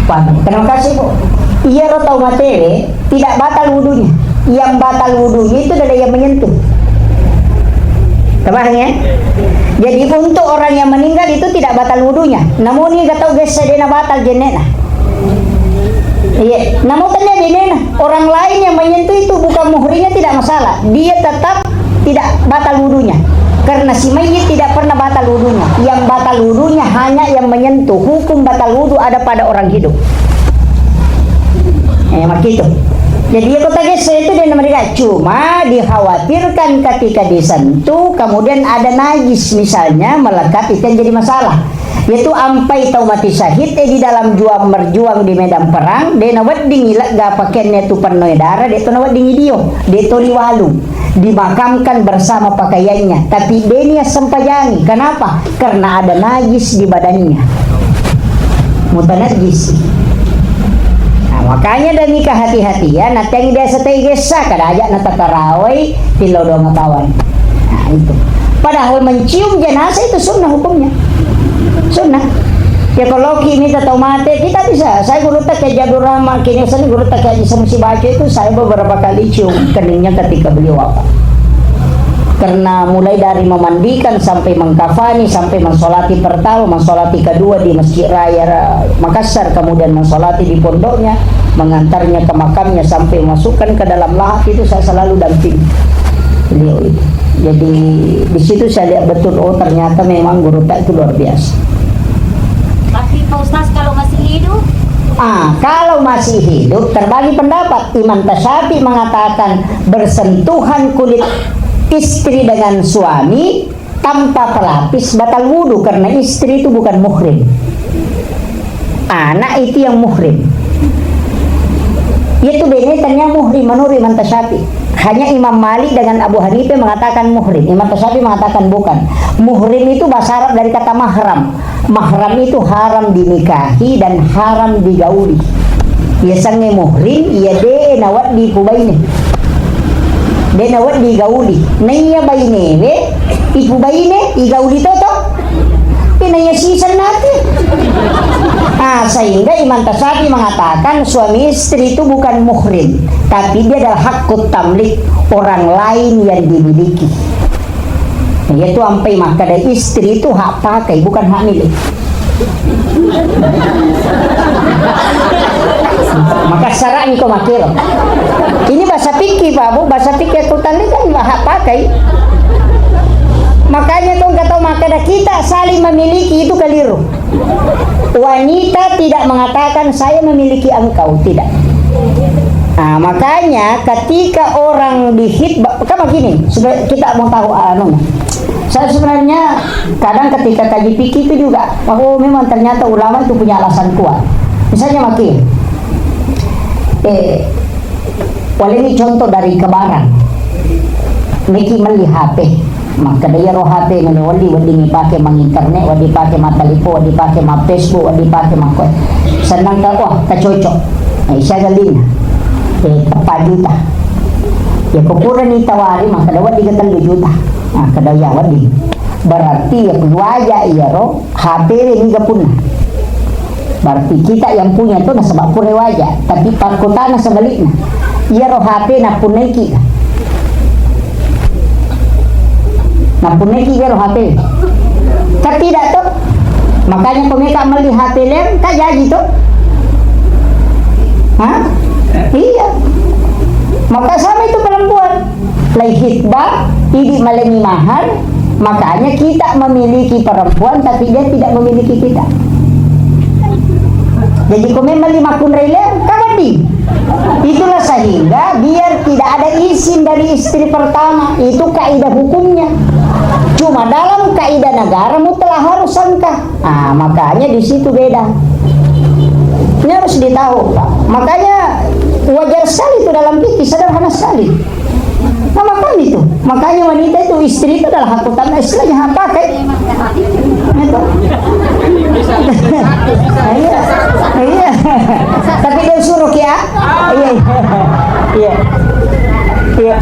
Paham. Terima kasih, Bu. Iya, ro tau mate, tidak batal wudunya. Yang batal wudunya itu adalah yang menyentuh. Terpaham ya? Jadi untuk orang yang meninggal itu tidak batal wudunya. Namun ini gak tahu gessa dia batal jenekna. Iya, namun tanya benena, orang lain yang menyentuh itu bukan muhrimnya tidak masalah. Dia tetap tidak batal wudunya. Karena si mayit tidak pernah batal wudunya. Yang batal wudunya hanya yang menyentuh. Hukum batal wudu ada pada orang hidup. Eh, makitu. Jadi, ya, kota Gese itu dia namanya, cuma dikhawatirkan ketika disentuh, kemudian ada najis misalnya melekat, itu yang jadi masalah. Yaitu ampai tau mati syahid, eh, di dalam juang berjuang di medan perang, de' nawedding ilegga pakaiannya tu pennoe darah, de' to nawedding idio, de' to riwalu, dimakamkan bersama pakaiannya, tapi de' nia sempajangi. Kenapa? Karena ada najis di badannya. Mutanajjis. Nah, makanya demi kehati-hatian, nanti yang biasa tei gessa, kada aja na tatarawai, Tillau doang kawan. Nah, itu. Padahal mencium jenazah itu sunnah hukumnya. Sunnah. Ya, kalau ki minta tau mate, kita bisa. Saya guru tak kayak Jabur Rahman, kini saya guru tak kayak bisa mesti baca itu, saya beberapa kali cium keningnya ketika beliau wafat. Karena mulai dari memandikan sampai mengkafani, sampai mensolati pertama, mensolati kedua di Masjid Raya Makassar, kemudian mensolati di pondoknya, mengantarnya ke makamnya sampai masukkan ke dalam lahat itu saya selalu damping beliau itu. Jadi di situ saya lihat betul, oh, ternyata memang guru tak itu luar biasa. Tapi Pak Ustaz, kalau masih hidup? Ah, kalau masih hidup terbagi pendapat. Imam Tasyafi mengatakan bersentuhan kulit istri dengan suami tanpa pelapis batal wudu karena istri itu bukan muhrim. Anak itu yang muhrim. Itu bene tanya muhrim menurut Imam Tasyafi. Hanya Imam Malik dengan Abu Hanifah mengatakan muhrim. Imam Tasyafi mengatakan bukan. Muhrim itu bahasa Arab dari kata mahram. Mahram itu haram dinikahi dan haram digauli. Iya sange muhrim, iya de' nawaddi pubaine. De' nawaddi gauli. Naiya bainewe, ipubaine, igauli toto. Tapi naiya sisan nate. Ah, sehingga Imam Tasyafi mengatakan suami istri itu bukan muhrim, tapi dia adalah hakut tamlik, orang lain yang dimiliki. Iya tu ampai makkeda istri itu hak pakai, bukan hak milik. Maka sarang ko makiro. Ini bahasa fikih, Pak Bu, bahasa fikih aku tadi kan hak pakai. Makanya kau nggak tahu makkeda kita saling memiliki itu keliru. Wanita tidak mengatakan, "Saya memiliki engkau," tidak. Nah, makanya ketika orang dihitbah, kan begini, supaya kita mau tahu, anu, saya sebenarnya kadang ketika kaji fikih itu juga, oh, memang ternyata ulama itu punya alasan kuat. Misalnya, maki, eh, Waleni contoh dari kebarang. Meki melli H P. Makkeda iyaro H P melo welli, wedding ipake manginternet, wedding ipake mattalipong, wedding ipake ma-Facebook, wedding ipake makkoe. Sennang ka, wah, kacocok. Eh, siaga lina. Eh, teppa juta. Ya, ko purani tawari, makkeda wedding ke tellu juta. Makkeda iya wedding. Berarti ya keluarga iyaro H P we niga punna. Berarti kita yang punya tu nasaba pura waja, tapi pakkutana sebalikna. Iyaro H P nappunnaiki. Nappunnaiki iyaro H P. Kan tidak tu. Makanya ko meka melli H P lem, kan jaji tu. Hah? Iya. Maka sama itu perempuan. Lai hitbah, idi malengi mahar, makanya kita memiliki perempuan tapi dia tidak memiliki kita. Jadi, ko memang lima kunrai lem, kawan di. Itulah sehingga biar tidak ada izin dari istri pertama, itu kaidah hukumnya. Cuma dalam kaidah negara mutlak harus engkah. Ah, makanya di situ beda. Ini harus ditahu, Pak. Makanya wajar sekali itu dalam fikih, sederhana sekali. Nama kami itu? Makanya wanita itu, istri itu adalah hak utama, istilahnya hak pakai. Itu. Iya. Iya. Tapi dia suruh ya. Iya. Iya. Iya.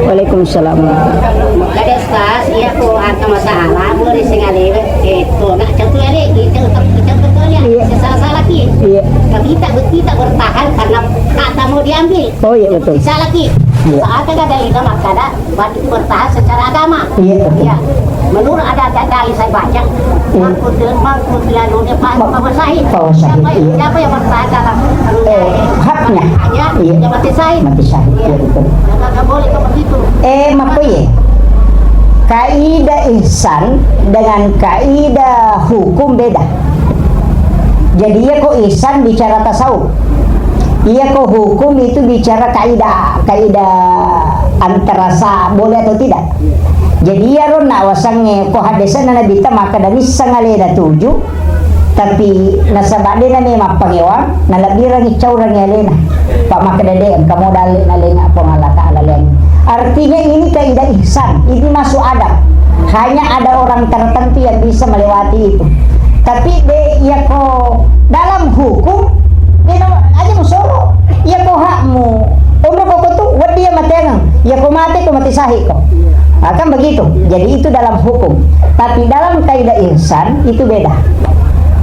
Waalaikumsalam. Assalamualaikum. Makkeda Ustaz, iya ko engka masalah, boleh sing alewe, eh, to, nak catu ale, kita utak, kita betul ya, iya, salah-salah ki. Iya. Tapi tak, kita bertahan karena kata mau diambil. Oh, iya, betul. Salah ki. Iya. Saat ada dalil makkeda, berarti bertahan secara agama. Iya, betul. Iya. Menurut ada dalil saya baca, iya, mangkut, mangkut lalu dia pa-, pa-, pa-, syahid. Pa-, syahid, siapa, iya, siapa yang bertahan dalam, eh, haknya. Haknya, iya, dia mati syahid. Mati syahid, iya, betul. Nggak, nggak boleh seperti itu. Eh, makko ye. Kaidah ihsan dengan kaidah hukum beda. Jadi, iya ko ihsan bicara tasawuf. Iya ko hukum itu bicara kaidah, kaidah antara sah boleh atau tidak. Jadi, iyaro nawasengngé ko haddese'na Nabitta makkeda nisseng aléna tuju, tapi nasaba dé' namé mappangéwang, nalebbirangngi caurangngi aléna. Pa makkeda dé' engka modal na lénga Puang Allah Taala léngngi. Artinya ini kaidah ihsan, ini masuk adab. Hanya ada orang tertentu yang bisa melewati itu. Tapi dé' iyako dalam hukum, dé' na-, aja musoro. Iyako hakmu, umur ko tu, wedding iya maténgeng. Iyako maté ko, mati syahid ko. Ah, kan begitu. Jadi itu dalam hukum. Tapi dalam kaidah ihsan itu beda.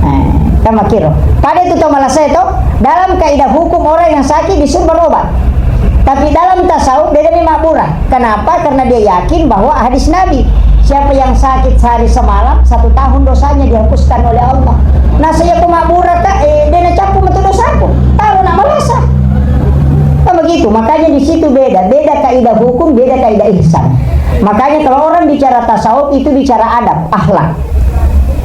Eh, kan makkiro. Pada itu to malasé to, dalam kaidah hukum orang yang sakit disuruh berobat. Tapi dalam tasawuf beda memang murah. Kenapa? Karena dia yakin bahwa hadis Nabi, "Siapa yang sakit sehari semalam, satu tahun dosanya dihapuskan oleh Allah." Nah, saya ko mabbura ka, eh, dé' nacappu metu dosaku. Tahu nak malasa. Kan begitu, makanya di situ beda, beda kaidah hukum, beda kaidah ihsan. Makanya kalau orang bicara tasawuf itu bicara adab, akhlak,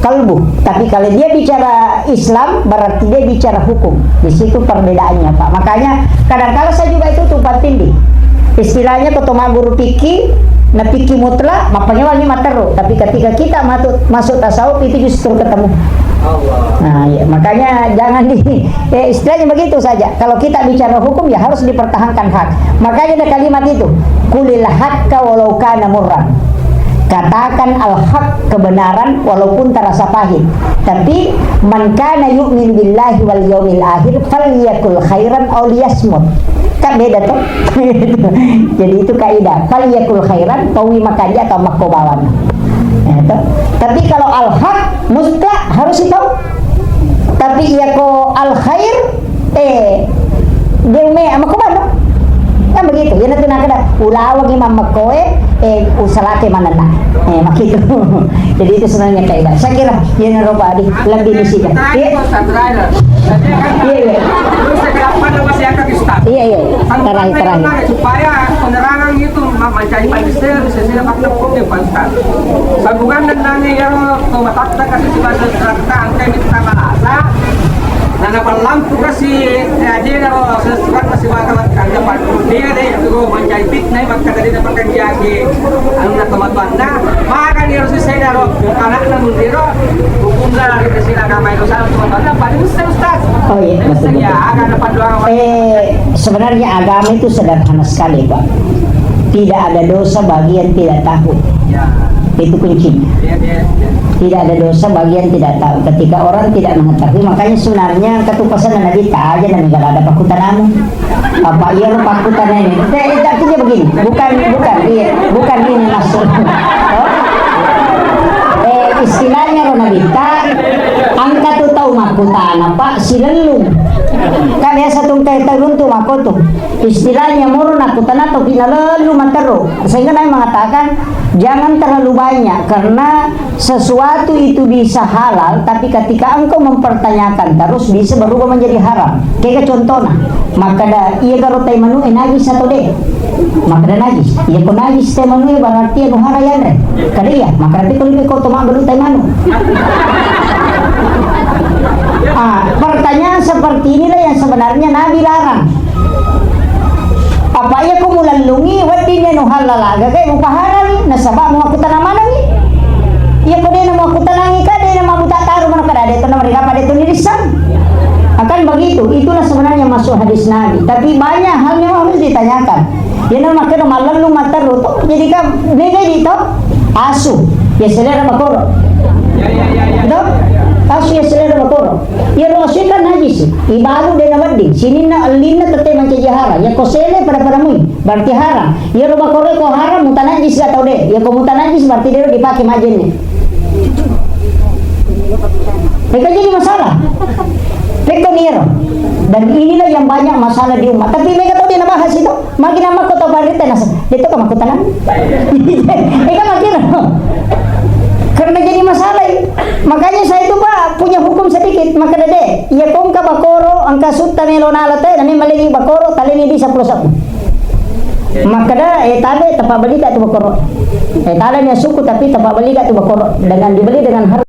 kalbu. Tapi kalau dia bicara Islam, berarti dia bicara hukum. Di situ perbedaannya, Pak. Makanya kadang kala saya juga itu tumpang tindih. Istilahnya ko to magguru fikih, na fikih mutlak, mappangéwangngi matteru. Tapi ketika kita matu-, masuk tasawuf, itu justru ketemu. Allah. Nah, iya. Makanya jangan di, eh, istilahnya begitu saja. Kalau kita bicara hukum, ya harus dipertahankan hak. Makanya ada kalimat itu, "Qulil haqqa walau kana murran." Katakan al-haq, kebenaran, walaupun terasa pahit. Tapi, "Man kana yu'minu billahi wal yaumil akhir, falyakul khairan aw liyasmut." Kan beda tuh. Jadi itu kaidah. "Falyakul khairan," paui makanja atau makko bawang. Ya, tuh. Tapi kalau al-haq, mutlak harus tahu. Tapi iyako al-khair, eh, dé' ume, makkobalo. Kan begitu. Iyana tu nakkeda, ulawangngi mammekkoé, eh, usalake manenna. Eh, makkitu. Jadi itu sebenarnya kaidah. Saya kira, iyana roba adi, lebih di situ. Iya. Iya, iya. Iya, iya. Terakhir, terakhir. Supaya penerangan itu ma-, mencari manusia, bisa sila pakai hukum ya, Pak Ustaz. Sambungan dengan yang mau matakan kasih sebagai serta angkai minta bahasa. Nah, napallampu kasi, eh, aja naro sesuatu kasi bakal kerja Pak. Dia deh, itu mencari fitnah, maka tadi dapat kerja di anu, tomatoanna. Maka dia harus saya naro anakna mundiro, hukum dari sini agama itu salah tomatoanna, Pak Ustaz, Ustaz. Oh iya, betul, betul. Ya, agak ada panduan. Eh, sebenarnya agama itu sederhana sekali, Pak. Tidak ada dosa bagi yang tidak tahu. Ya. Itu kuncinya. Ya, ya, ya. Tidak ada dosa bagi yang tidak tahu. Ketika orang tidak mengetahui, makanya sebenarnya ketupasan Nabi tak aja dan negara ada pakutanamu. Apa iya lo pakutannya ini? Eh, eh, artinya begini, bukan, bukan, iya, bukan ini maksud. Eh, istilahnya lo Nabi tak, angka tu tau makutana, Pak, silellung. Kan biasa tungkai teruntu makotu. Istilahnya moro nakkutana topi nalellu matteru. Sehingga Nabi mengatakan, "Jangan terlalu banyak, karena sesuatu itu bisa halal, tapi ketika engkau mempertanyakan terus, bisa berubah menjadi haram." Kega contohna, makkeda, "Iya garo tai manu e najis atau de?" Makkeda, "Najis." "Iya ko najis tai manu e, berarti anu haram yanre." Kada iya, makkeda, "Tapi kalau ko to mabbelu tai manu." Ah, pertanyaan seperti inilah yang sebenarnya Nabi larang. Apa iya ko mulellungi, wedding anu halal aga, kayak mupaharami, nasaba muakkutana manengi. Iya ko dena muakkutanangi, ka dena mabuta taru mana kada de to namariga pada to nirissang. Akan begitu, itulah sebenarnya maksud hadis Nabi. Tapi banyak hal yang harus ditanyakan. Iya nama kena malellung matteru to, jadi ka mega di to asu. Ya selera makoro. Gitu? Asu iya selera bakoro. Iyaro asu kan najis. Ibalu de nawedding. Sininna ellinna tette mancaji haram. Iya ko sele pada-pada mui. Berarti haram. Iyaro bakoro ko haram mutanajis gak tau de. Iya ko mutanajis berarti de dipake majenne. Mega jadi masalah. Pekko niro. Dan inilah yang banyak masalah di umat. Tapi mega tau de nabahas itu. Magi nama kota Barita nasa. Itu kan aku tenang. Ega magi no. Karena jadi masalah. Makanya saya itu, Pak, punya hukum sedikit. Maka dede, iya kongka bakoro, angka sutta melo nala te, nami malegi bakoro, taleni di sepuluh sabu. Makkeda, eh, tabe, tepat beli gak tu bakoro. Eh, tala ni suku, tapi tepat beli gak tu bakoro. Dengan dibeli dengan harga